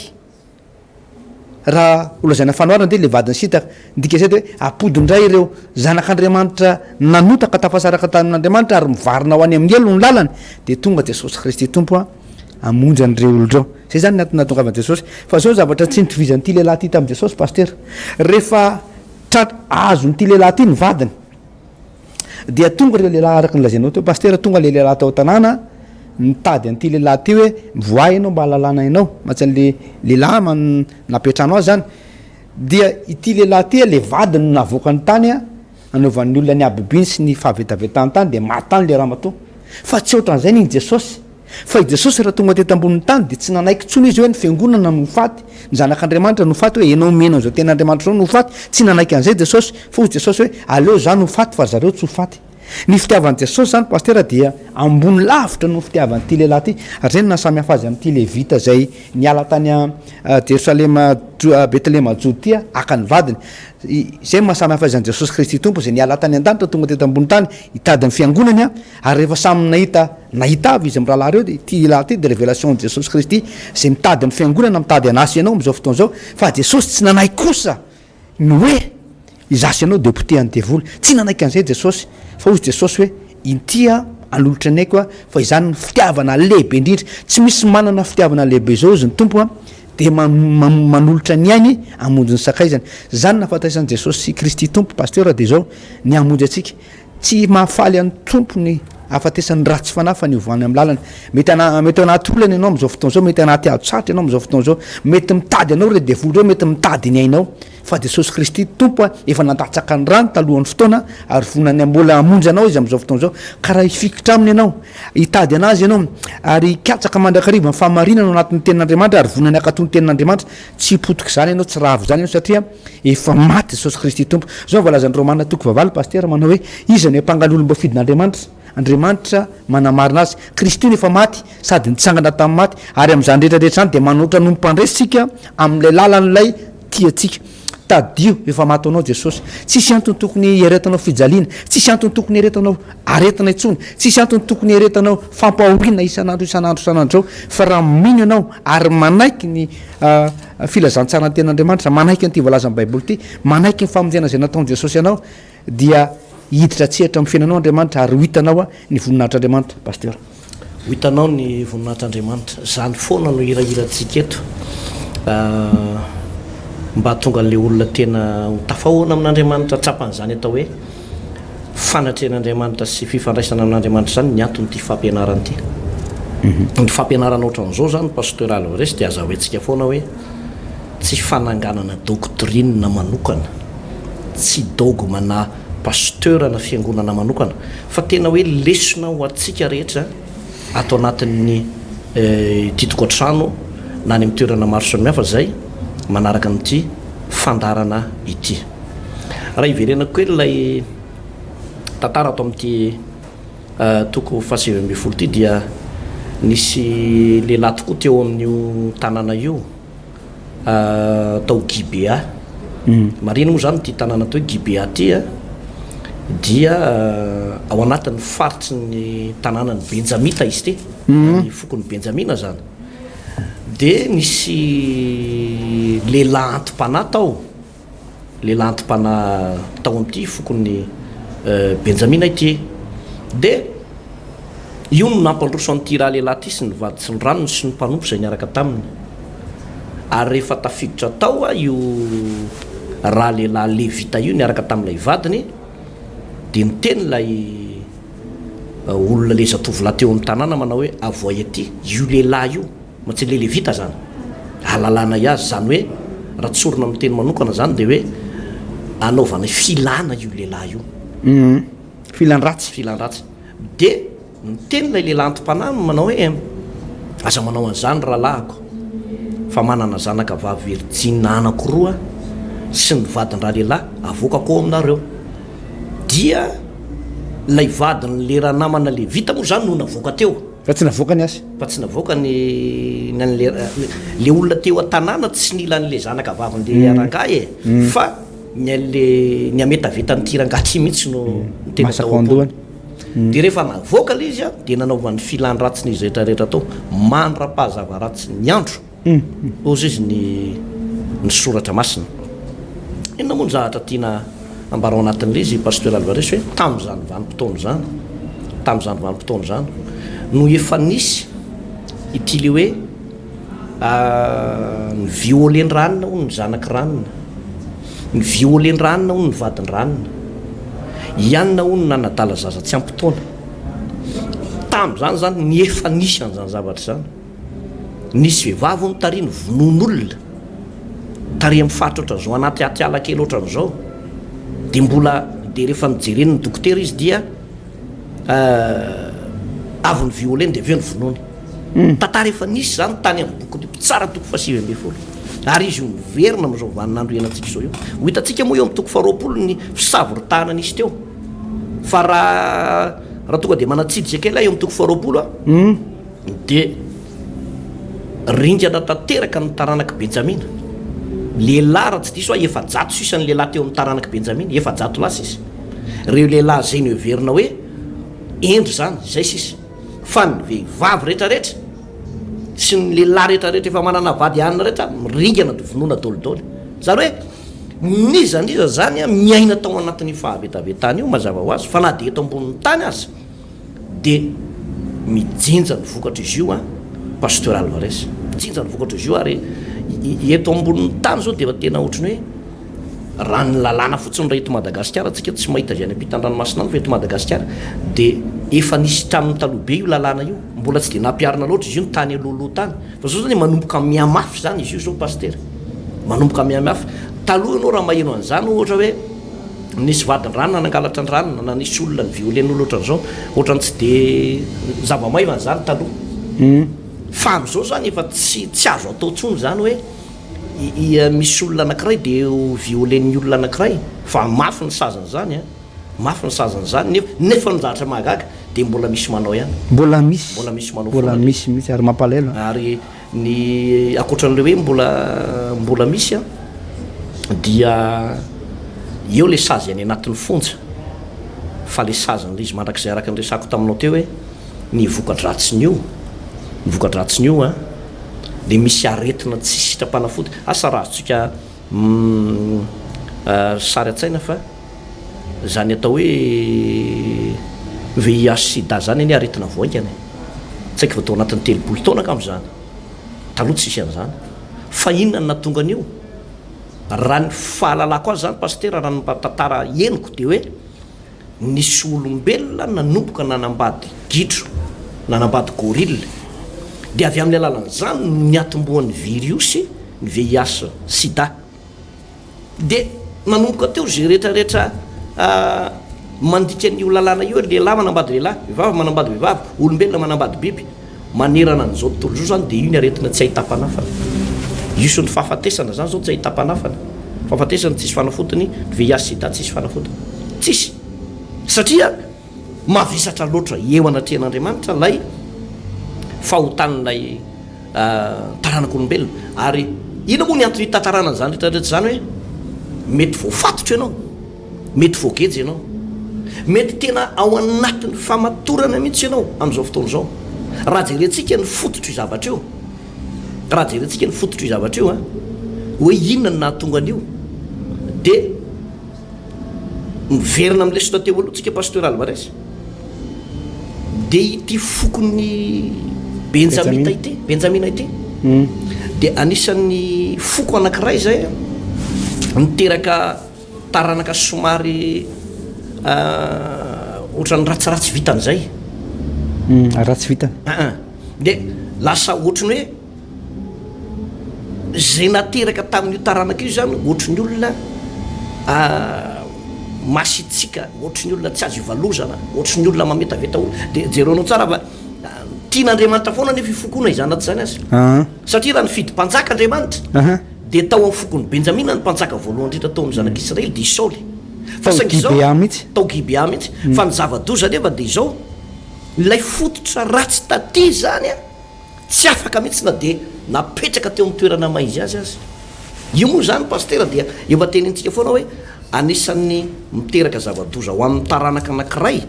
Raha ho lazaina fanoharana dia ilay vadin'i Sitaka. Ny dikan'izay dia hoe hampody indray ireo zanak'Andriamanitra nanota ka tafasaraka tamin'Andriamanitra ary mivarina ho any amin'ny helo ny lalany, dia tonga Jesosy Kristy Tompo hamonjy an'ireo olona ireo. Izay izany ny antony nahatongavan'i Jesosy. Fa izao ny zavatra tsy nitovizan'ity lehilahy ity tamin'i Jesosy, Pasitera. Rehefa tratra, azon'ity lehilahy ity ny vadiny, Dia tonga ireo lehilahy araka ny lazainao teo Pasitera, tonga ilay lehilahy tao an-tanàna nitady an'ity lehilahy ity hoe mivoaha ianao mba hahalalana ianao, mantsy an'ilay lehilahy man- nampiantrano azy zany. Dia ity lehilahy ity ilay vadiny no navoakany tany nanaovan'ny olona ny habibiany sy ny fahavetavetany tany dia maty tany ilay ramatoa. Fa tsy ohatran'izay ny Jesosy. Fa i Jesosy raha tonga teto ambonin'ny tany dia tsy nanaiky intsony izy hoe ny fiangonana no ho faty, ny zanak'Andriamanitra no ho faty hoe ianao mino an'izao tenin'Andriamanitra izao no ho faty, tsy nanaiky an'izay Jesosy, fa hoy Jesosy hoe aleo za no ho faty fa zareo tsy ho faty. Ny fitiavan'i Jesosy izany Pasitera dia ambony lavitra noho ny fitiavan'ity lehilahy ity. Ary izay no nahasamy hafa azy amin'ity Levita izay niala tany Jerosalema, Betlehema Jodia haka ny vadiny. Izay no mahasamy hafa azy an'i Jesosy Kristy Tompo izay niala tany an-danitra tonga teto ambony tany hitady ny fiangonany ary rehefa samy nahita nahita avy izy mirahalahy ireo dia ity lehilahy ity dia révélation an'i Jesosy Kristy izay mitady ny fiangonana mitady anà sy ianao amin'izao fotoana izao fa Jesosy tsy nanaiky kosa Ny hoe, izaho sy ianao dia potehan'ny devoly. Tsy nanaiky an'izay Jesosy, fa hozy Jesosy hoe, Inty aho, hanolotra ny aiko aho, fa izany no fitiavana lehibe indrindra. Tsy misy manana fitiavana lehibe izao, hozy ny Tompo, dia manolotra ny ainy hamonjy ny sakaizany. Izany no nahafantasan'i Jesosy Kristy Tompo, Pasteur, dia izao, ny hamonjy antsika. Tsy mahafaly an'ny Tompo ny hahafatesan'ny ratsy fanahy fa ny hovany amin'ny lalany. Mety ana, mety ao anaty olana ianao amin'izao fotoana izao, mety anaty ady sarotra ianao amin'izao fotoana izao, mety mitady anao ireo devoly ireo, mety mitady ny ainao. Fa Jesosy Kristy Tompo efa nandatsaka ny rany talohan'ny fotoana ary vonona ny mbola hamonjy anao Izy amin'izao fotoana izao. Ka raha hifikitra Aminy ianao, hitady Anazy ianao, ary hikatsaka mandrakariva ny fahamarinana ao anatin'ny Tenin'Andriamanitra ary vonona ny hankatò ny Tenin'Andriamanitra, tsy hipotika izany ianao, tsy ravo izany ianao satria Efa maty Jesosy Kristy Tompo. Zao no voalazan'ny Romana toko fahavalo Pasitera manao hoe, Iza no hiampanga ny olom-boafidin'Andriamanitra? Andriamanitra manamarina azy. Kristy no efa maty sady nitsangana tamin'ny maty, ary amin'izany rehetra rehetra izany dia manoatra noho ny mpandresy isika amin'ilay lalan'ilay tia antsika. Tadidio, efa maty ho anao Jesosy. Tsisy antony tokony hiaretanao fijaliana, tsisy antony tokony hiaretanao aretina intsony, tsisy antony tokony hiaretanao fampahoriana isan'andro isan'andro isan'andro izao, fa raha mino ianao ary manaiky ny filazantsaran'ny Tenin'Andriamanitra, manaiky an'ity voalazan'ny Baiboly ity, manaiky ny famonjena izay nataon'i Jesosy anao, dia hiditra an-tsehatra amin'ny fiainanao Andriamanitra ary ho hitanao ny voninahitr'Andriamanitra. Pasteur. Ho hitanao ny voninahitr'Andriamanitra. Izany foana no hirahirantsika eto mba hahatonga an'ilay olona tena ho tafahoana amin'Andriamanitra, tsapan'izany atao hoe Fanatrehan'Andriamanitra sy fifandraisana amin'Andriamanitra izany ny anton'ity fampianarana ity. Ny fampianarana ohatran'izao izany Pasteur Alvarez dia azahoentsika foana hoe tsy fananganana doctrine manokana, tsy dogme na pasteur na fiangonana manokana fa tena hoe lesona ho antsika rehetra ato anatin'ny ity tokantrano na any amin'ny toerana maro samihafa izay manaraka an'ity fandaharana ity. Raha hiverenako kely ilay tantara ato amin'ity toko faha-19 ity dia nisy lehilahy tokoa teo amin'io tanàna io tao Gibea. Marihina moa izany ity tanàna atao hoe Gibea ity dia ao anatin'ny faritry ny tanànan'i Benjamita izy ity, ny fokon'i Benjamina izany. Dia nisy lehilahy anti-panahy tao. Lehilahy anti-panahy tao amin'ity fokon'i Benjamina ity. Dia io no nampandroso an'ity ralehilahy ity sy ny vady sy ny ranony sy ny mpanompo izay niaraka taminy. Ary rehefa tafiditra tao io ralehilahy levita io niaraka tamin'ilay vadiny, dia niteny ilay olona, ilay zatovolahy teo amin'ny tanàna manao hoe, Avoahy aty io lehilahy io. Mantsy ilay levita zany ahalalanay azy, zany hoe raha tsorina amin'ny teny manokana zany dia hoe anaovanay filana io lehilahy io. Filan-dratsy. Filan-dratsy. Dia niteny ilay lehilahy anti-panahy manao hoe aza manao an'izany rahalahiko fa manana zanaka vavy virjina anankiroa aho sy ny vadin-dralehilahy avoakako ao aminareo. Dia ilay vadin'ilay ranamana levita moa zany no navoaka teo. Fa tsy navoaka ny azy. Fa tsy navoaka ny ny an'le le olona teo an-tanàna tsy nila an'le zanaka vavin'le rangahy e fa ny an'le ny hametavetan'ity rangahy ity mihitsy no no tena Masaka tao ao am-pony. an-dohany. Dia rehefa navoaka ilay izy an, dia nanaovany filan-dratsiny izy rehetra rehetra tao mandra-pahazava ratsy ny andro. Hozy izy ny ny soratra masina. Inona moa ny zavatra tiana ambara ao anatin'ilay izy Pasteur Alvarez hoe tamin'izany vanim-potoana izany, tamin'izany vanim-potoana izany no efa nisy ity le hoe ny violen-dranona hono ny zanak'i ranona, ny violen-dranona hono ny vadin-dranona, i anona hono nanadala zaza tsy ampy taona. Tamin'izany izany ny efa nisy an'izany zavatra izany. Nisy vehivavy hono tary novonoin'olona tary amin'ny faritra ohatran'izao anaty atiala kely ohatran'izao dia mbola dia rehefa nojeren'ny dokotera izy dia avy ni-violer-ny dia avy eo novonoiny. Tantara efa nisy izany tany amin'ny bokin'ny Mpitsara toko faha-19 ary izy io miverina amin'izao vaninandro iainantsika izao io. Ho hitantsika moa eo amin'ny toko faharoapolo ny fisavoritahana nisy teo. Fa raha raha tonga dia manatsidika kely aho eo amin'ny toko faharoapolo a, dia ringana tanteraka ny taranak'i Benjamina. Lehilahy raha tsy diso aho, 400 sisa ny lehilahy teo amin'ny taranak'i Benjamina, 400 lahy sisa. Ireo lehilahy izay noheverina hoe hendry izany, izay sisa. Fa ny vehivavy rehetrarehetra sy ny lehilahy rehetrarehetra efa manana vady hanina rehetra, ringana dia vonoina dolidoly. Izany hoe n'iza n'iza izany miaina tao anatin'io fahavetavetana io, mazava ho azy fa na dia eto ambonin'ny tany aza dia mijinja ny vokatr'izy io an, Pasteur Alvarez. Mijinja ny vokatr'izy io ary eto ambonin'ny tany izao dia efa tena ohatran'ny hoe raha ny lalàna fotsiny raha eto Madagasikara tsika tsy mahita avy any ampitan-dranomasina any fa eto Madagasikara dia efa nisy hatramin'ny taloha be io lalàna io, mbola tsy dia nampiharina loatra izy io ny tany alohaloha tany fa izao zany manomboka mihamafy izany izy io izao Pasitera, manomboka mihamafy. Taloha ianao raha maheno an'izany ohatra hoe nisy vadin-dranona nangalatra ny ranona na nisy olona ni-violer-n'olona ohatran'izao, ohatran'ny tsy dia zava-maivana izany taloha. Fa amin'izao izany efa tsy tsy azo atao intsony izany hoe misy olona anankiray dia ho violer-n'ny olona anankiray fa mafy ny sazin'izany an, mafy ny sazin'izany nefa nefa ny zavatra mahagaga dia mbola misy manao ihany. Mbola misy. Mbola misy manao foana. Mbola misy mihitsy ary mampalahelo an. Ary Ny ankoatran'ilay hoe mbola mbola misy an, dia eo ilay sazy any anatin'ny fonja, fa ilay sazin'ilay izy mandrakizay araka ny resako taminao teo hoe ny voka-dratsin'io, ny voka-dratsin'io an, dia misy aretina tsy sitram-panafody, asa raha azontsika sary an-tsaina fa izany atao hoe VIH sida izany anie aretina vao haingana e. Tsy haiko vao tao anatin'ny 30 taona angamba izany. Taloha tsisy an'izany. Fa inona no nahatonga an'io? Raha ny fahalalako azy izany Pasitera, raha ny mba tantara henoko dia hoe nisy olombelona nanomboka nanambady gidro, nanambady gorille. Dia avy amin'ny alalan'izany no niatombohan'ny viriosy, ny VIH sida. Dia nanomboka teo izay rehetra rehetra mandika an'io lalàna io, lehilahy manambady lehilahy, vehivavy manambady vehivavy, olombelona manambady biby, manerana an'izao tontolo izao izany dia io ny aretina tsy ahitam-panafana. Io sy ny fahafatesana izany izao tsy ahitam-panafana. Fahafatesana tsisy fanafodiny, VIH sida tsisy fanafodiny. Tsisy. Satria mavesatra loatra eo anatrehan'Andriamanitra ilay fahotan'ilay taranak'olombelona. Ary inona moa ny antony hitantarana an'izany rehetra rehetra izany hoe mety voafatotra ianao, mety voageja ianao, mety tena ao anatin'ny famatorana mihitsy ianao amin'izao fotoana izao. Raha jerentsika ny fototr'io zavatra io, raha jerentsika ny fototr'io zavatra io an, hoe inona no nahatonga an'io, dia Miverina amin'ny lesona teo aloha tsika Pasteur Alvarez dia ity fokon'ny Benjamita ity, Benjamina ity dia anisan'ny foko anankiray izay niteraka taranaka somary ohatran'ny ratsiratsy vitana izay. Ratsy vitana. Dia lasa ohatran'ny hoe Izay nateraka tamin'io taranaka io izany ohatry ny olona masitsiaka, ohatry ny olona tsy azo ivalozana, ohatry ny olona mametaveta olona. Dia jereonao tsara fa tian'Andriamanitra foana anefa io foko io na izany na tsy izany aza. Satria raha nifidy mpanjaka Andriamanitra, dia tao amin'ny fokon'i Benjamina ny mpanjaka voalohany indrindra tao amin'ny zanak'Israely, dia i Saoly. Fa Tao saingy izao, Gibea mihitsy. Tao Gibea mihitsy. Fa ny zava-doza anefa dia izao, ilay fototra ratsy taty izany an, Tsy afaka mihitsy na dia napetraka teo amin'ny toerana maha izy azy aza. Io moa izany Pasitera dia efa tenenintsika foana hoe anisan'ny miteraka zava-doza ho an'ny taranaka anankiray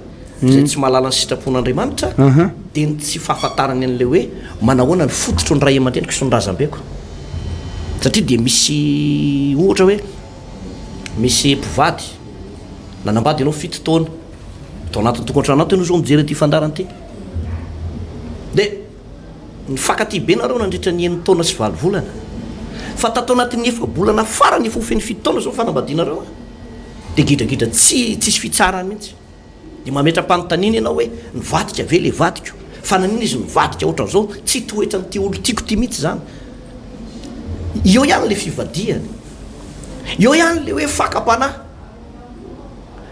izay tsy mahalala ny sitrapon'Andriamanitra dia ny tsy fahafantarany an'ilay hoe manahoana ny fototry ny ray aman-dreniko sy ny razambeko. Satria dia misy ohatra hoe misy mpivady nanambady ianao fito taona, tao anatin'ny tokantranonao teo ianao izao mijery ity fandaharana ity. Dia nifankatia be nareo nandritra ny enin-taona sy valo volana. Fa tato anatin'ny efa-bolana farany efa ho feno fito taona izao ny fanambadianareo an! Dia gidragidra tsy tsisy fitsarany mihitsy. Dia mametra-panontaniana ianao hoe nivadika ve ilay vadiko? Fa naninona izy nivadika ohatran'izao? Tsy toetran'ity olon-tiako ity mihitsy izany. Eo ihany ilay fivadihana. Eo ihany ilay hoe fakam-panahy.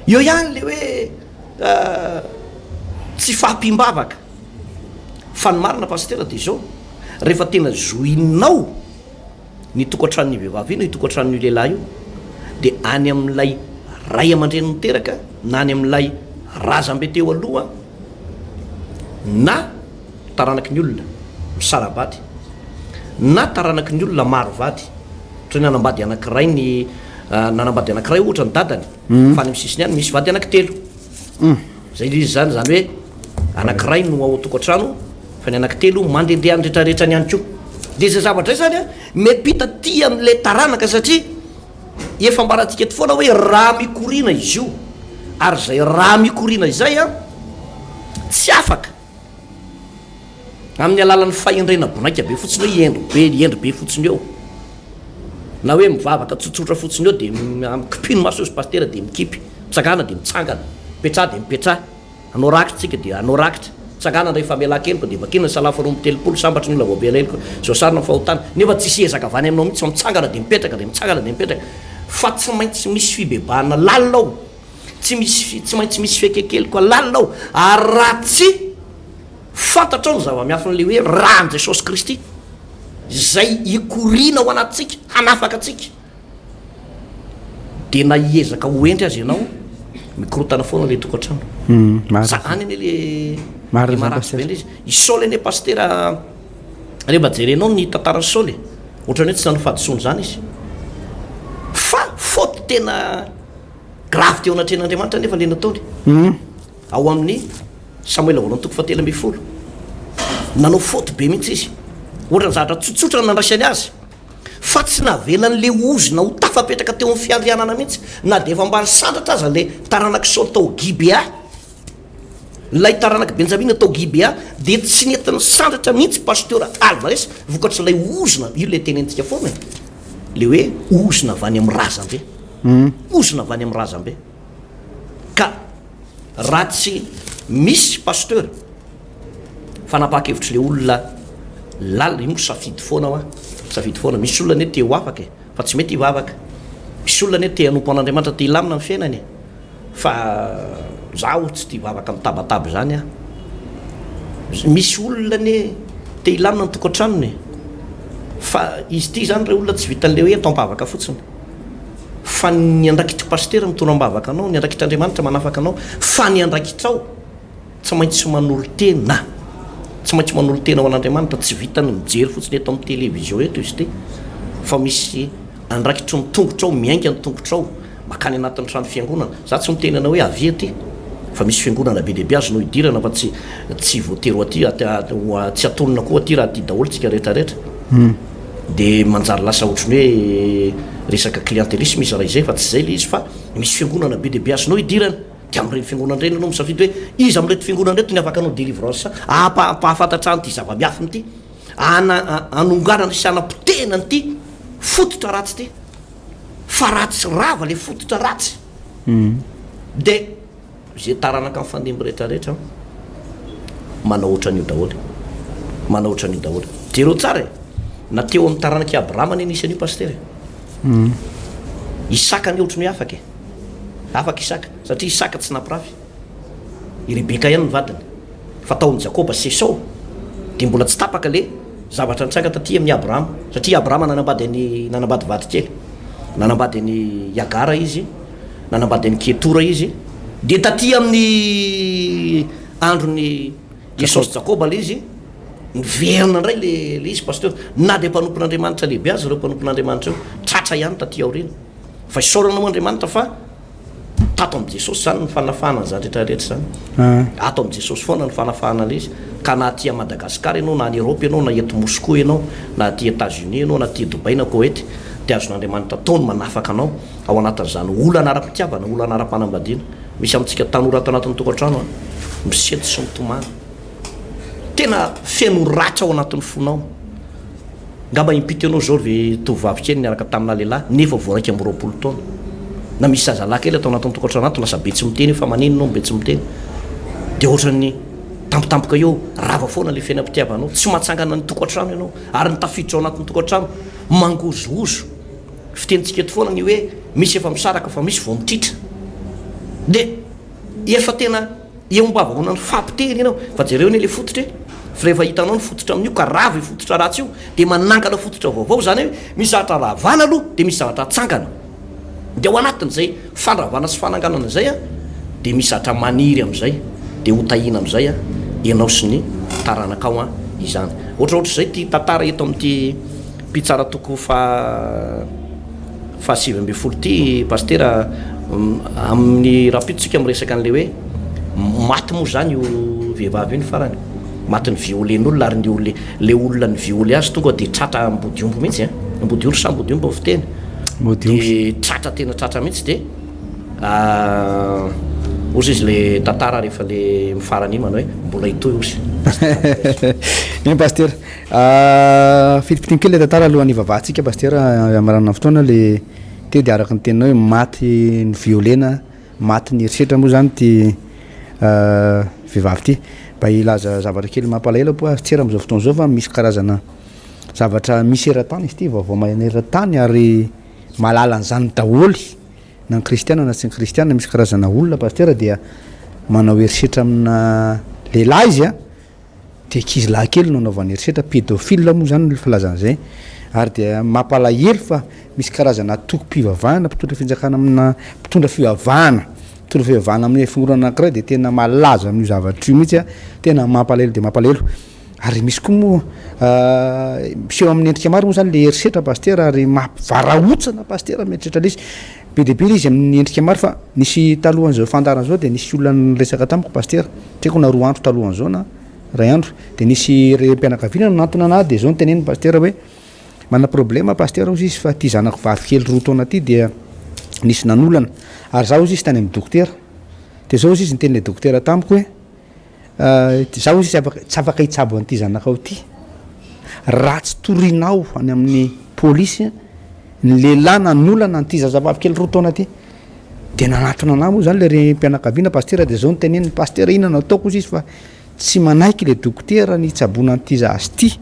Eo ihany ilay hoe Tsy fahampiam-bavaka. Fa ny marina Pasitera dia izao, rehefa tena zohinao ny tokantranon'io vehivavy io na io tokantranon'io lehilahy io, dia any amin'ilay ray aman-dreny niteraka na any amin'ilay razambe teo aloha na taranaky ny olona misara-bady na taranaky ny olona maro vady, ohatra hoe nanambady anankiray ny nanambady anankiray ohatra ny dadany fa any amin'ny sisiny any misy vady anankitelo. Zay ilay izy izany, izany hoe anankiray no ao an-tokantrano fa ny anankitelo mandehandeha any rehetrarehetra any ihany koa. Dia izay zavatra izay izany an, miampita aty amin'ilay taranaka satria efa ambarantsika eto foana hoe rà mikoriana izy io, ary izay rà mikoriana izay an, tsy afaka amin'ny alalan'ny fahendrena bonaika be fotsiny hoe hendry be, hendry be fotsiny eo, na hoe mivavaka tsotsotra fotsiny eo dia mikipy ny maso eo izy pasitera dia mikipy, mitsangana dia mitsangana, mipetraha dia mipetraha. Hanao rakitra tsika dia hanao rakitra. Tsangana indray famelan-keloka dia vakina ny salamo faha 32, sambatry ny olona voavela heloka, izao sarona ny fahotana. Nefa tsisy ezaka avy any aminao mihitsy fa mitsangana dia mipetraka dia mitsangana dia mipetraka. Fa tsy maintsy misy fibebahana lalina ao. Tsy misy tsy maintsy misy fiakekeloka lalina ao. Ary raha tsy fantatrao ny zava-miafin'ilay hoe ràn'i Jesosy Kristy izay hikoriana ao anatintsika hanafaka antsika. Dia na hiezaka ho hendry aza ianao, mikorontana foana ilay tokantrano. Za any anie le le maharatsy be ilay izy. I Saoly anie pasitera, rehefa jerenao ny tantaran'i Saoly e, ohatran'ny hoe tsy nanao fahadisoana izany izy. Fa faute tena grave teo anatrehan'Andriamanitra anefa ilay nataony. Ao amin'ny Samoela voalohany toko fahatelo ambin'ny folo. Nanao faute be mihitsy izy. Ohatran'ny zavatra tsotsotra no nandraisany azy. Fa tsy navelan'ilay ozona ho tafapetraka teo amin'ny fiandrianana mihitsy, na dia efa mba nisandratra aza ilay taranak'i Saoly tao Gibea. Ilay taranak'i Benjamina tao Gibea dia tsy nety nisandratra mihitsy Pasteur Alvarez vokatr'ilay ozona, io ilay tenenintsika foana e, ilay hoe ozona avy any amin'ny razambe. Ozona avy any amin'ny razambe. Ka raha tsy misy Pasteur fanapahan-kevitr'ilay olona lalina, io moa safidy foana hoa, safidy foana, misy olona anie te ho afaka e, fa tsy mety hivavaka, misy olona anie te hanompo an'Andriamanitra, te hilamina ny fiainany e, fa zaho tsy tia vavaka mitabataba izany aho, misy olona anie te hilamina ny tokantranony e, fa izy ity izany re olona tsy vitan'ilay hoe atao am-bavaka fotsiny, fa ny andraikitr'i pasitera mitondra am-bavaka anao, ny andraikitr'Andriamanitra manafaka anao, fa ny andraikitrao. Tsy maintsy manolo-tena. Tsy maintsy manolo-tena ho an'Andriamanitra. Tsy vitan'ny mijery fotsiny eto amin'ny télévision eto izy ity, fa misy andraikitry ny tongotrao, miainga ny tongotrao, mankany anatin'ny trano fiangonana. Za tsy miteny anao hoe avia aty, fa misy fiangonana be dia be azonao idirana fa tsy tsy voatery ho aty, tsy atonina koa aty raha aty daholo tsika rehetra rehetra. Dia manjary lasa ohatran'ny hoe resaka clientélisme izy raha izay, fa tsy izay ilay izy fa misy fiangonana be dia be azonao idirana. Dia amin'ireny fiangonana ireny ianao misafidy hoe iza amin'ireto fiangonana ireto ny afaka hanao délivrance hampahafantatra an'ity zava-miafina ity, hana hanonganana sy hanapotehina an'ity fototra ratsy ity. Fa raha tsy rava ilay fototra ratsy dia izay taranaka mifandimby rehetrarehetra manao ohatran'io daholo. Manao ohatran'io daholo. Jereo tsara e! Na teo amin'ny taranak'i Abrahama anie nisy an'io pasitera e! Isaka anie ohatran'ny hoe afaka e! Afaka Isaka, satria Isaka tsy nampirafy. I Rebeka ihany ny vadiny. Fa tao amin'i Jakoba sy Esao, dia mbola tsy tapaka ilay zavatra nitranga taty amin'i Abrahama. Satria i Abrahama nanambady an'i, nanambady vady kely. Nanambady an'i Hagara izy, nanambady an'i Ketora izy. Dia taty amin'ny andron'i Esao sy Jakoba ilay izy, niverina indray ilay, ilay izy, Pasteur. Na dia mpanompon'Andriamanitra lehibe aza ireo mpanompon'Andriamanitra ireo, tratra ihany taty aoriana. Fa isaorana moa Andriamanitra fa tato amin'i Jesosy izany ny fanafahana an'izany rehetra rehetra izany. Ato amin'i Jesosy foana ny fanafahana ilay izy. Ka na aty à Madagascar ianao, na any Europe ianao, na eto Moscou ianao, na aty Etats Unis ianao, na aty Dubaï na Koety, dia azon'Andriamanitra atao ny manafaka anao ao anatin'izany olana ara-pitiavana, olana ara-panambadiana. Misy amintsika tanora ato anatin'ny tokantrano an, misento sy mitomany. Tena feno ratra ao anatin'ny fonao. Ngamba impito ianao izao ry tovovavy kely niaraka tamina lehilahy nefa vao 21 taona. Na misy zazalahy kely ato anatin'ny tokantrano ato lasa be tsy miteny eo fa manino ianao no be tsy miteny. Dia ohatran'ny tampotampoka eo rava foana ilay fiainam-pitiavanao. Tsy mahatsangana ny tokantrano ianao ary ny tafiditra ao anatin'ny tokantrano mangozohozo. Fitenintsika eto foana ny hoe misy efa misaraka fa misy vao mitritra. Dia efa tena. Eo am-bavahoana ny fampitehina ianao fa jereo anie le fototra e! Fa rehefa hitanao ny fototra amin'io ka rava io fototra ratsy io dia manangana fototra vaovao, izany hoe misy zavatra ravana aloha dia misy zavatra atsangana. Dia ao anatin'izay fandravana sy fananganana izay an, Dia misy zatra maniry amin'izay, dia ho tahiana amin'izay ianao sy ny taranakao izany. Ohatrohatr'izay ity tantara eto amin'ity Mpitsara toko faha 19 ity Pasitera, amin'ny rahampitso tsika miresaka an'ilay hoe maty moa izany io vehivavy io ny farany, maty ni-violer-n'olona ary ny olona ilay olona ni-violer azy tonga dia tratra ambodiomby mihitsy an, ambodiory sa ambodiomby ny fiteny? Dia tratra tena tratra mihitsy dia Ozy izy le tantara rehefa le mifarana iny manao hoe mbola hitohy ozy. Eny Pasitera. Fintimpintino kely le tantara alohan'ny hivavahantsika Pasitera hamaranana ny fotoana le teo dia araka ny teninao hoe maty niviolena, maty niherisetra moa zany ity vehivavy ity. Mba hilaza zavatra kely mampalahelo aho Pasitera amin'izao fotoana izao fa misy karazana zavatra misy eran-tany izy ity, vaovao maneran-tany ary mahalala an'izany daholo na ny kristiana na tsy ny kristiana, misy karazana olona pasitera dia manao herisetra amina lehilahy izy a, dia ankizy lahy kely no anaovany herisetra, pédophile moa zany ny filazana izay, ary dia mampalahelo fa misy karazana antokom-pivavahana mpitondra fanjakana amina mpitondra fivavahana, mpitondra fivavahana amin'ny fiangonana anankiray dia tena malaza amin'io zavatra io mihitsy a, tena mampalahelo dia mampalahelo. Ary misy koa moa miseho amin'ny endrika maro moa zany le herisetra pasitera ary mampivarahontsana pasitera mieritreritra le izy. Be dia be le izy amin'ny endrika maro fa nisy talohan'izao fandaharana izao dia nisy olona niresaka tamiko pasitera, tsy haiko na roa andro talohan'izao na iray andro, dia nisy renim-pianakaviana nanantona anah dia izao no teneniny pasitera hoe manana problème pasitera hozy izy fa ity zanako vavy kely roa taona ity dia nisy nanolana ary za hozy izy tany amin'ny dokotera dia izao hozy izy niteny le dokotera tamiko hoe Izaho hozy izy afaka, tsy afaka hitsabo an'ity zanakao ity raha tsy torinao any amin'ny polisy ny lehilahy nanolana an'ity zazavavy kely roa taona ity. Dia nanatona anah moa zany le renim-pianakaviana pasitera dia zao no teneniny, pasitera inona no ataoko hozy izy fa tsy manaiky le dokotera ny hitsaboana an'ity zaza ity.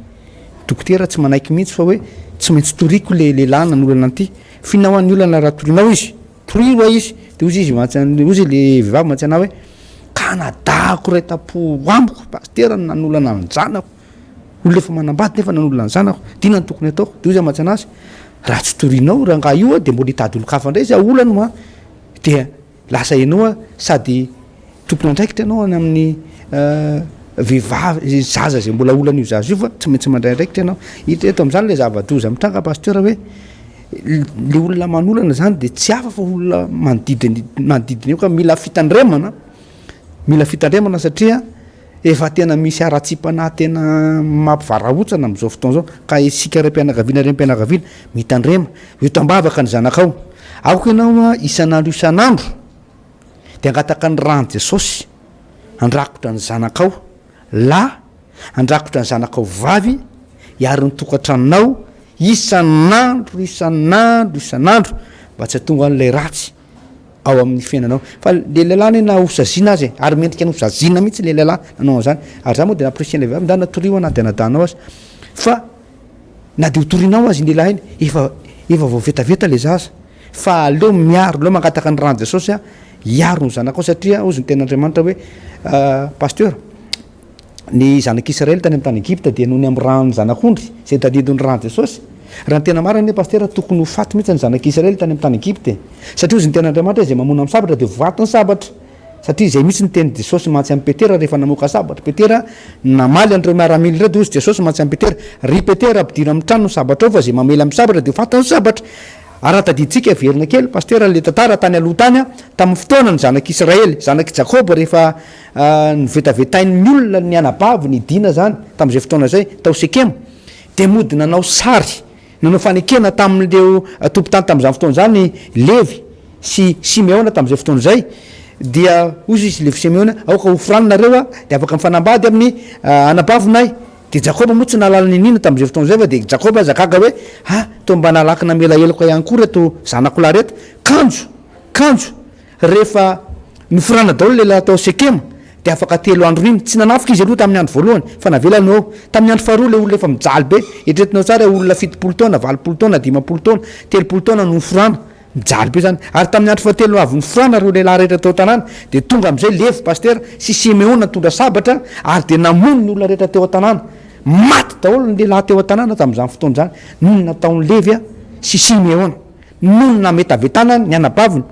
Dokotera tsy manaiky mihitsy fa hoe tsy maintsy toriko le lehilahy nanolana an'ity. F'inona hoa ny olana raha torinao izy? Torio hoa izy, de hozy izy mantsy an, hozy le vehivavy mantsy anah hoe, ka anadahako iray tampo amiko, pasitera no nanolana ny zanako, olona efa manambady nefa nanolana ny zanako, de inona no tokony ataoko? De hozy aho mantsy anazy, raha tsy torianao rangahy io de mbola hitady olon-kafa ndray izy haolany hoa, dia lasa ianao a sady Tompon'andraikitra ianao any amin'ny vehivavy, zaza izay mbola olan'io zaza io fa tsy maintsy mandray andraikitra ianao. Hita eto amin'izany ilay zava-doza mitranga pasteur hoe le olona manolana zany de tsy hafa fa olona manodidina manodidina eo ka mila fitandremana, mila fitandremana satria efa tena misy haratsiam-panahy tena mampivarahontsana amin'izao fotoana izao ka isika raim-pianakaviana renim-pianakaviana mitandrema, eto am-bavaka ny zanakao, aoka ianao isan'andro isan'andro Dia hangataka ny ran'i Jesosy handrakotra ny zanakao lahy, handrakotra ny zanakao vavy, hiaro ny tokantranonao isan'andro isan'andro isan'andro mba tsy hahatonga an'ilay ratsy ao amin'ny fiainanao. Fa le lehilahy anie na hosaziana aza e, ary mendrika ny hosaziana mihitsy le lehilahy nanao an'izany. Ary za moa dia namporisihina ilay vehivavy, ndana torio na dia anadahinao aza. Fa na dia hotorinao aza iny lehilahy iny, efa efa voavetaveta le zaza. Fa aleo miaro, aleo mangataka ny ran'i Jesosy hiaro ny zanakao satria hozy ny tenin'Andriamanitra hoe Pasteur, ny zanak'Israely tany amin'ny tany Egypta dia noho ny amin'ny ran'ny zanak'ondry izay tadidin'ny ran'i Jesosy. Raha ny tena marina anie Pasteur tokony ho faty mihitsy ny zanak'Israely tany amin'ny tany Egypta e. Satria hozy ny tenin'Andriamanitra hoe izay mamono amin'ny sabatra dia voatin'ny sabatra. Satria izay mihitsy ny tenin'i Jesosy mantsy amin'i Petera rehefa namoaka sabatra. Petera namaly an'ireo miaramila ireo dia hozy Jesosy mantsy amin'i Petera, Ry Petera, ampidiro amin'ny trano ny sabatrao fa izay mamely amin'ny sabatra dia ho fatin'ny sabatra. Ary raha tadidintsika, averina kely, Pasitera, ilay tantara tany aloha tany, tamin'ny fotoana ny zanak'Israely, zanak'i Jakoba, rehefa novetavetain'ny olona ny anabaviny, i Dina izany, tamin'izay fotoana izay, tao Sekema, dia mody nanao sary, nanao fanekena tamin'ireo tompon-tany tamin'izany fotoana izany, Levy sy Simeona tamin'izay fotoana izay, dia hoy izy, Levy Simeona, aoka hoforanina nareo, dia afaka mifanambady amin'ny anabavinay. Dia Jakoba moa tsy nahalala n'inon'inona tamin'izay fotoana izay fa dia Jakoba aza gaga hoe, ha, toa mba nalaky namela heloka ihany koa ireto zanako lahy ireto. Kanjo, kanjo, rehefa noforana daholo ilay lehilahy tao Sekema, dia afaka telo andro iny, tsy nanafika izy aloha tamin'ny andro voalohany, fa navelany ho ao. Tamin'ny andro faharoa ilay olona efa mijaly be, eritreretinao tsara hoe olona 70 taona, 80 taona, 50 taona, 30 taona no noforana. Mijaly be izany. Ary tamin'ny andro fahatelo avy noforana ireo lehilahy rehetra tao an-tanàna, dia tonga amin'izay Levy, pasitera, sy Simeona nitondra sabatra, ary dia namono ny olona rehetra teo an-tanàna. Maty daholo ny lehilahy teo an-tanàna tamin'izany fotoana izany, noho ny nataon'i Levy sy Simeona, noho ny nametavetana ny anabaviny.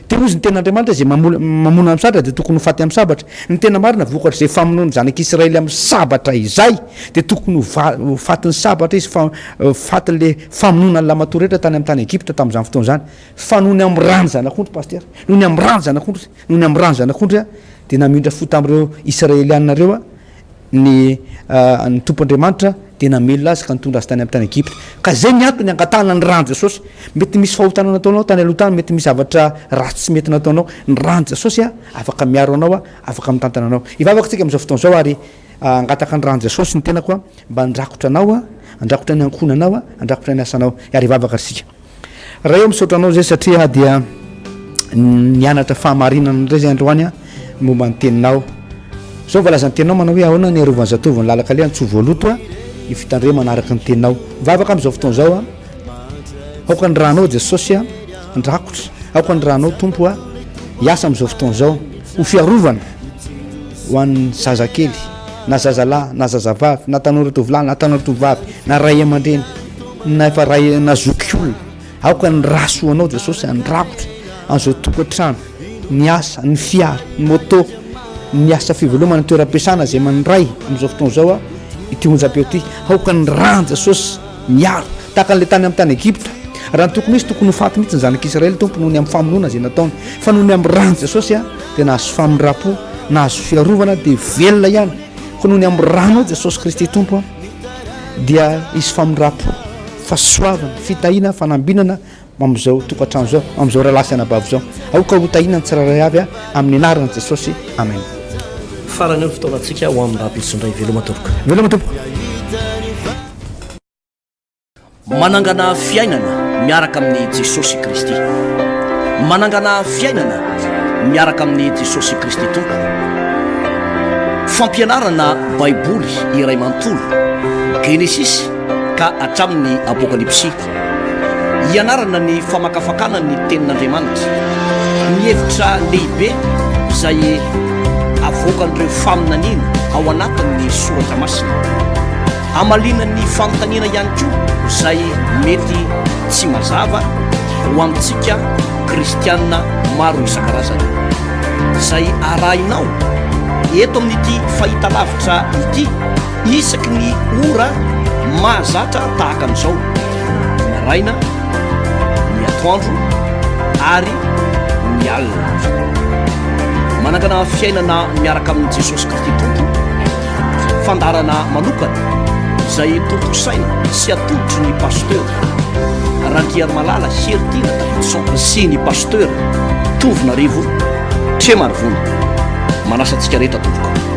Dia hozy ny tenin'Andriamanitra, izay mamono amin'ny sabatra dia tokony ho faty amin'ny sabatra. Ny tena marina, vokatr'izay famonoan'ny zanak'Israely amin'ny sabatra izay, dia tokony ho va, ho fatin'ny sabatra izy, fa fatin'ilay famonoana ny lamatoa rehetra tany amin'ny tany Egypta tamin'izany fotoana izany. Fa noho ny amin'ny ràn'ny zanak'ondry, Pasitera, noho ny amin'ny ràn'ny zanak'ondry, noho ny amin'ny ràn'ny zanak'ondry, dia namindra fo tamin'ireo Israelianina ireo ny ny Tompo Andriamanitra dia namelona azy ka nitondra azy tany amin'ny tany Egypta. Ka izay ny antony angatahana ny ràn'i Jesosy. Mety misy fahotana nataonao tany aloha tany, mety misy zavatra ratsy tsy mety nataonao. Ny ràn'i Jesosy afaka miaro anao, afaka mitantana anao. Hivavaka isika amin'izao fotoana izao ary hangataka ny ràn'i Jesosy ny tenako mba handrakotra anao, handrakotra ny ankohonanao, handrakotra ny asanao. Ary hivavaka isika. Ray ô misaotra anao zay satria dia nianatra fahamarinana indray zay androany a momba ny teninao. Zao voalazan'ny teninao manao hoe ahoana ny arovan'ny zatovo ny lalan-kalehany tsy ho voaloto a ny fitandremana araka ny teninao. Mivavaka amin'izao fotoana izao a aoka ny ranao Jesosy a andrakotra, aoka ny ranao Tompo a hiasa amin'izao fotoana izao ho fiarovana ho an'ny zazakely na zazalahy na zazavavy na tanora tovolahy na tanora tovovavy na ray aman-dreny na efa ray na zokiolona, aoka ny ra soanao Jesosy handrakotra an'izao tokantrano, ny asa, ny fiara, ny moto, ny asa fivelomana, ny toeram-piasana izay mandray amin'izao fotoana izao ity onjam-peo ity, aoka ny ran'i Jesosy miaro, tahaka an'ilay tany amin'ny tany Egypta, raha ny tokony hisy tokony ho faty mihitsy ny zanak'Israely Tompo noho ny amin'ny famonoana izay nataony, fa noho ny amin'ny ran'i Jesosy dia nahazo famindram-po, nahazo fiarovana dia velona ihany, koa noho ny amin'ny ranao Jesosy Kristy Tompo dia hisy famindram-po, fahasoavana, fitahiana, fanambinana amin'izao tokantrano izao, amin'izao rahalahy sy anabavy izao. Aoka ho tahiana ny tsirairay avy amin'ny anaran'i Jesosy. Amen. Farany eo ny fotoanantsika ho amin'ny rahampitso indray. Veloma tompoko. Veloma tompoko. Manangana fiainana miaraka amin'i Jesosy Kristy. Manangana fiainana miaraka amin'i Jesosy Kristy Tompo. Fampianarana Baiboly iray manontolo, Genesisy ka hatramin'ny Apokalypsy. Hianarana ny famakafakana ny Tenin'Andriamanitra, ny hevitra lehibe izay avoakan'ireo faminaniana ao anatin'ny Soratra Masina. Hamaliana ny fanontaniana ihany koa izay mety tsy mazava ho antsika kristiana maro isan-karazany. Izay arahinao eto amin'ity fahitalavitra ity isaky ny ora mahazatra tahaka an'izao, ny maraina, ny atoandro ary ny alina. Manangana fiainana miaraka amin'i Jesosy Kristy Tompo. Fandaharana manokana izay tontosaina sy atolotry ny Pasteur Randriarimalala Heritiana Davidson sy ny Pasteur Tovonarivo Tremarivony. Manasa antsika rehetra tompoko.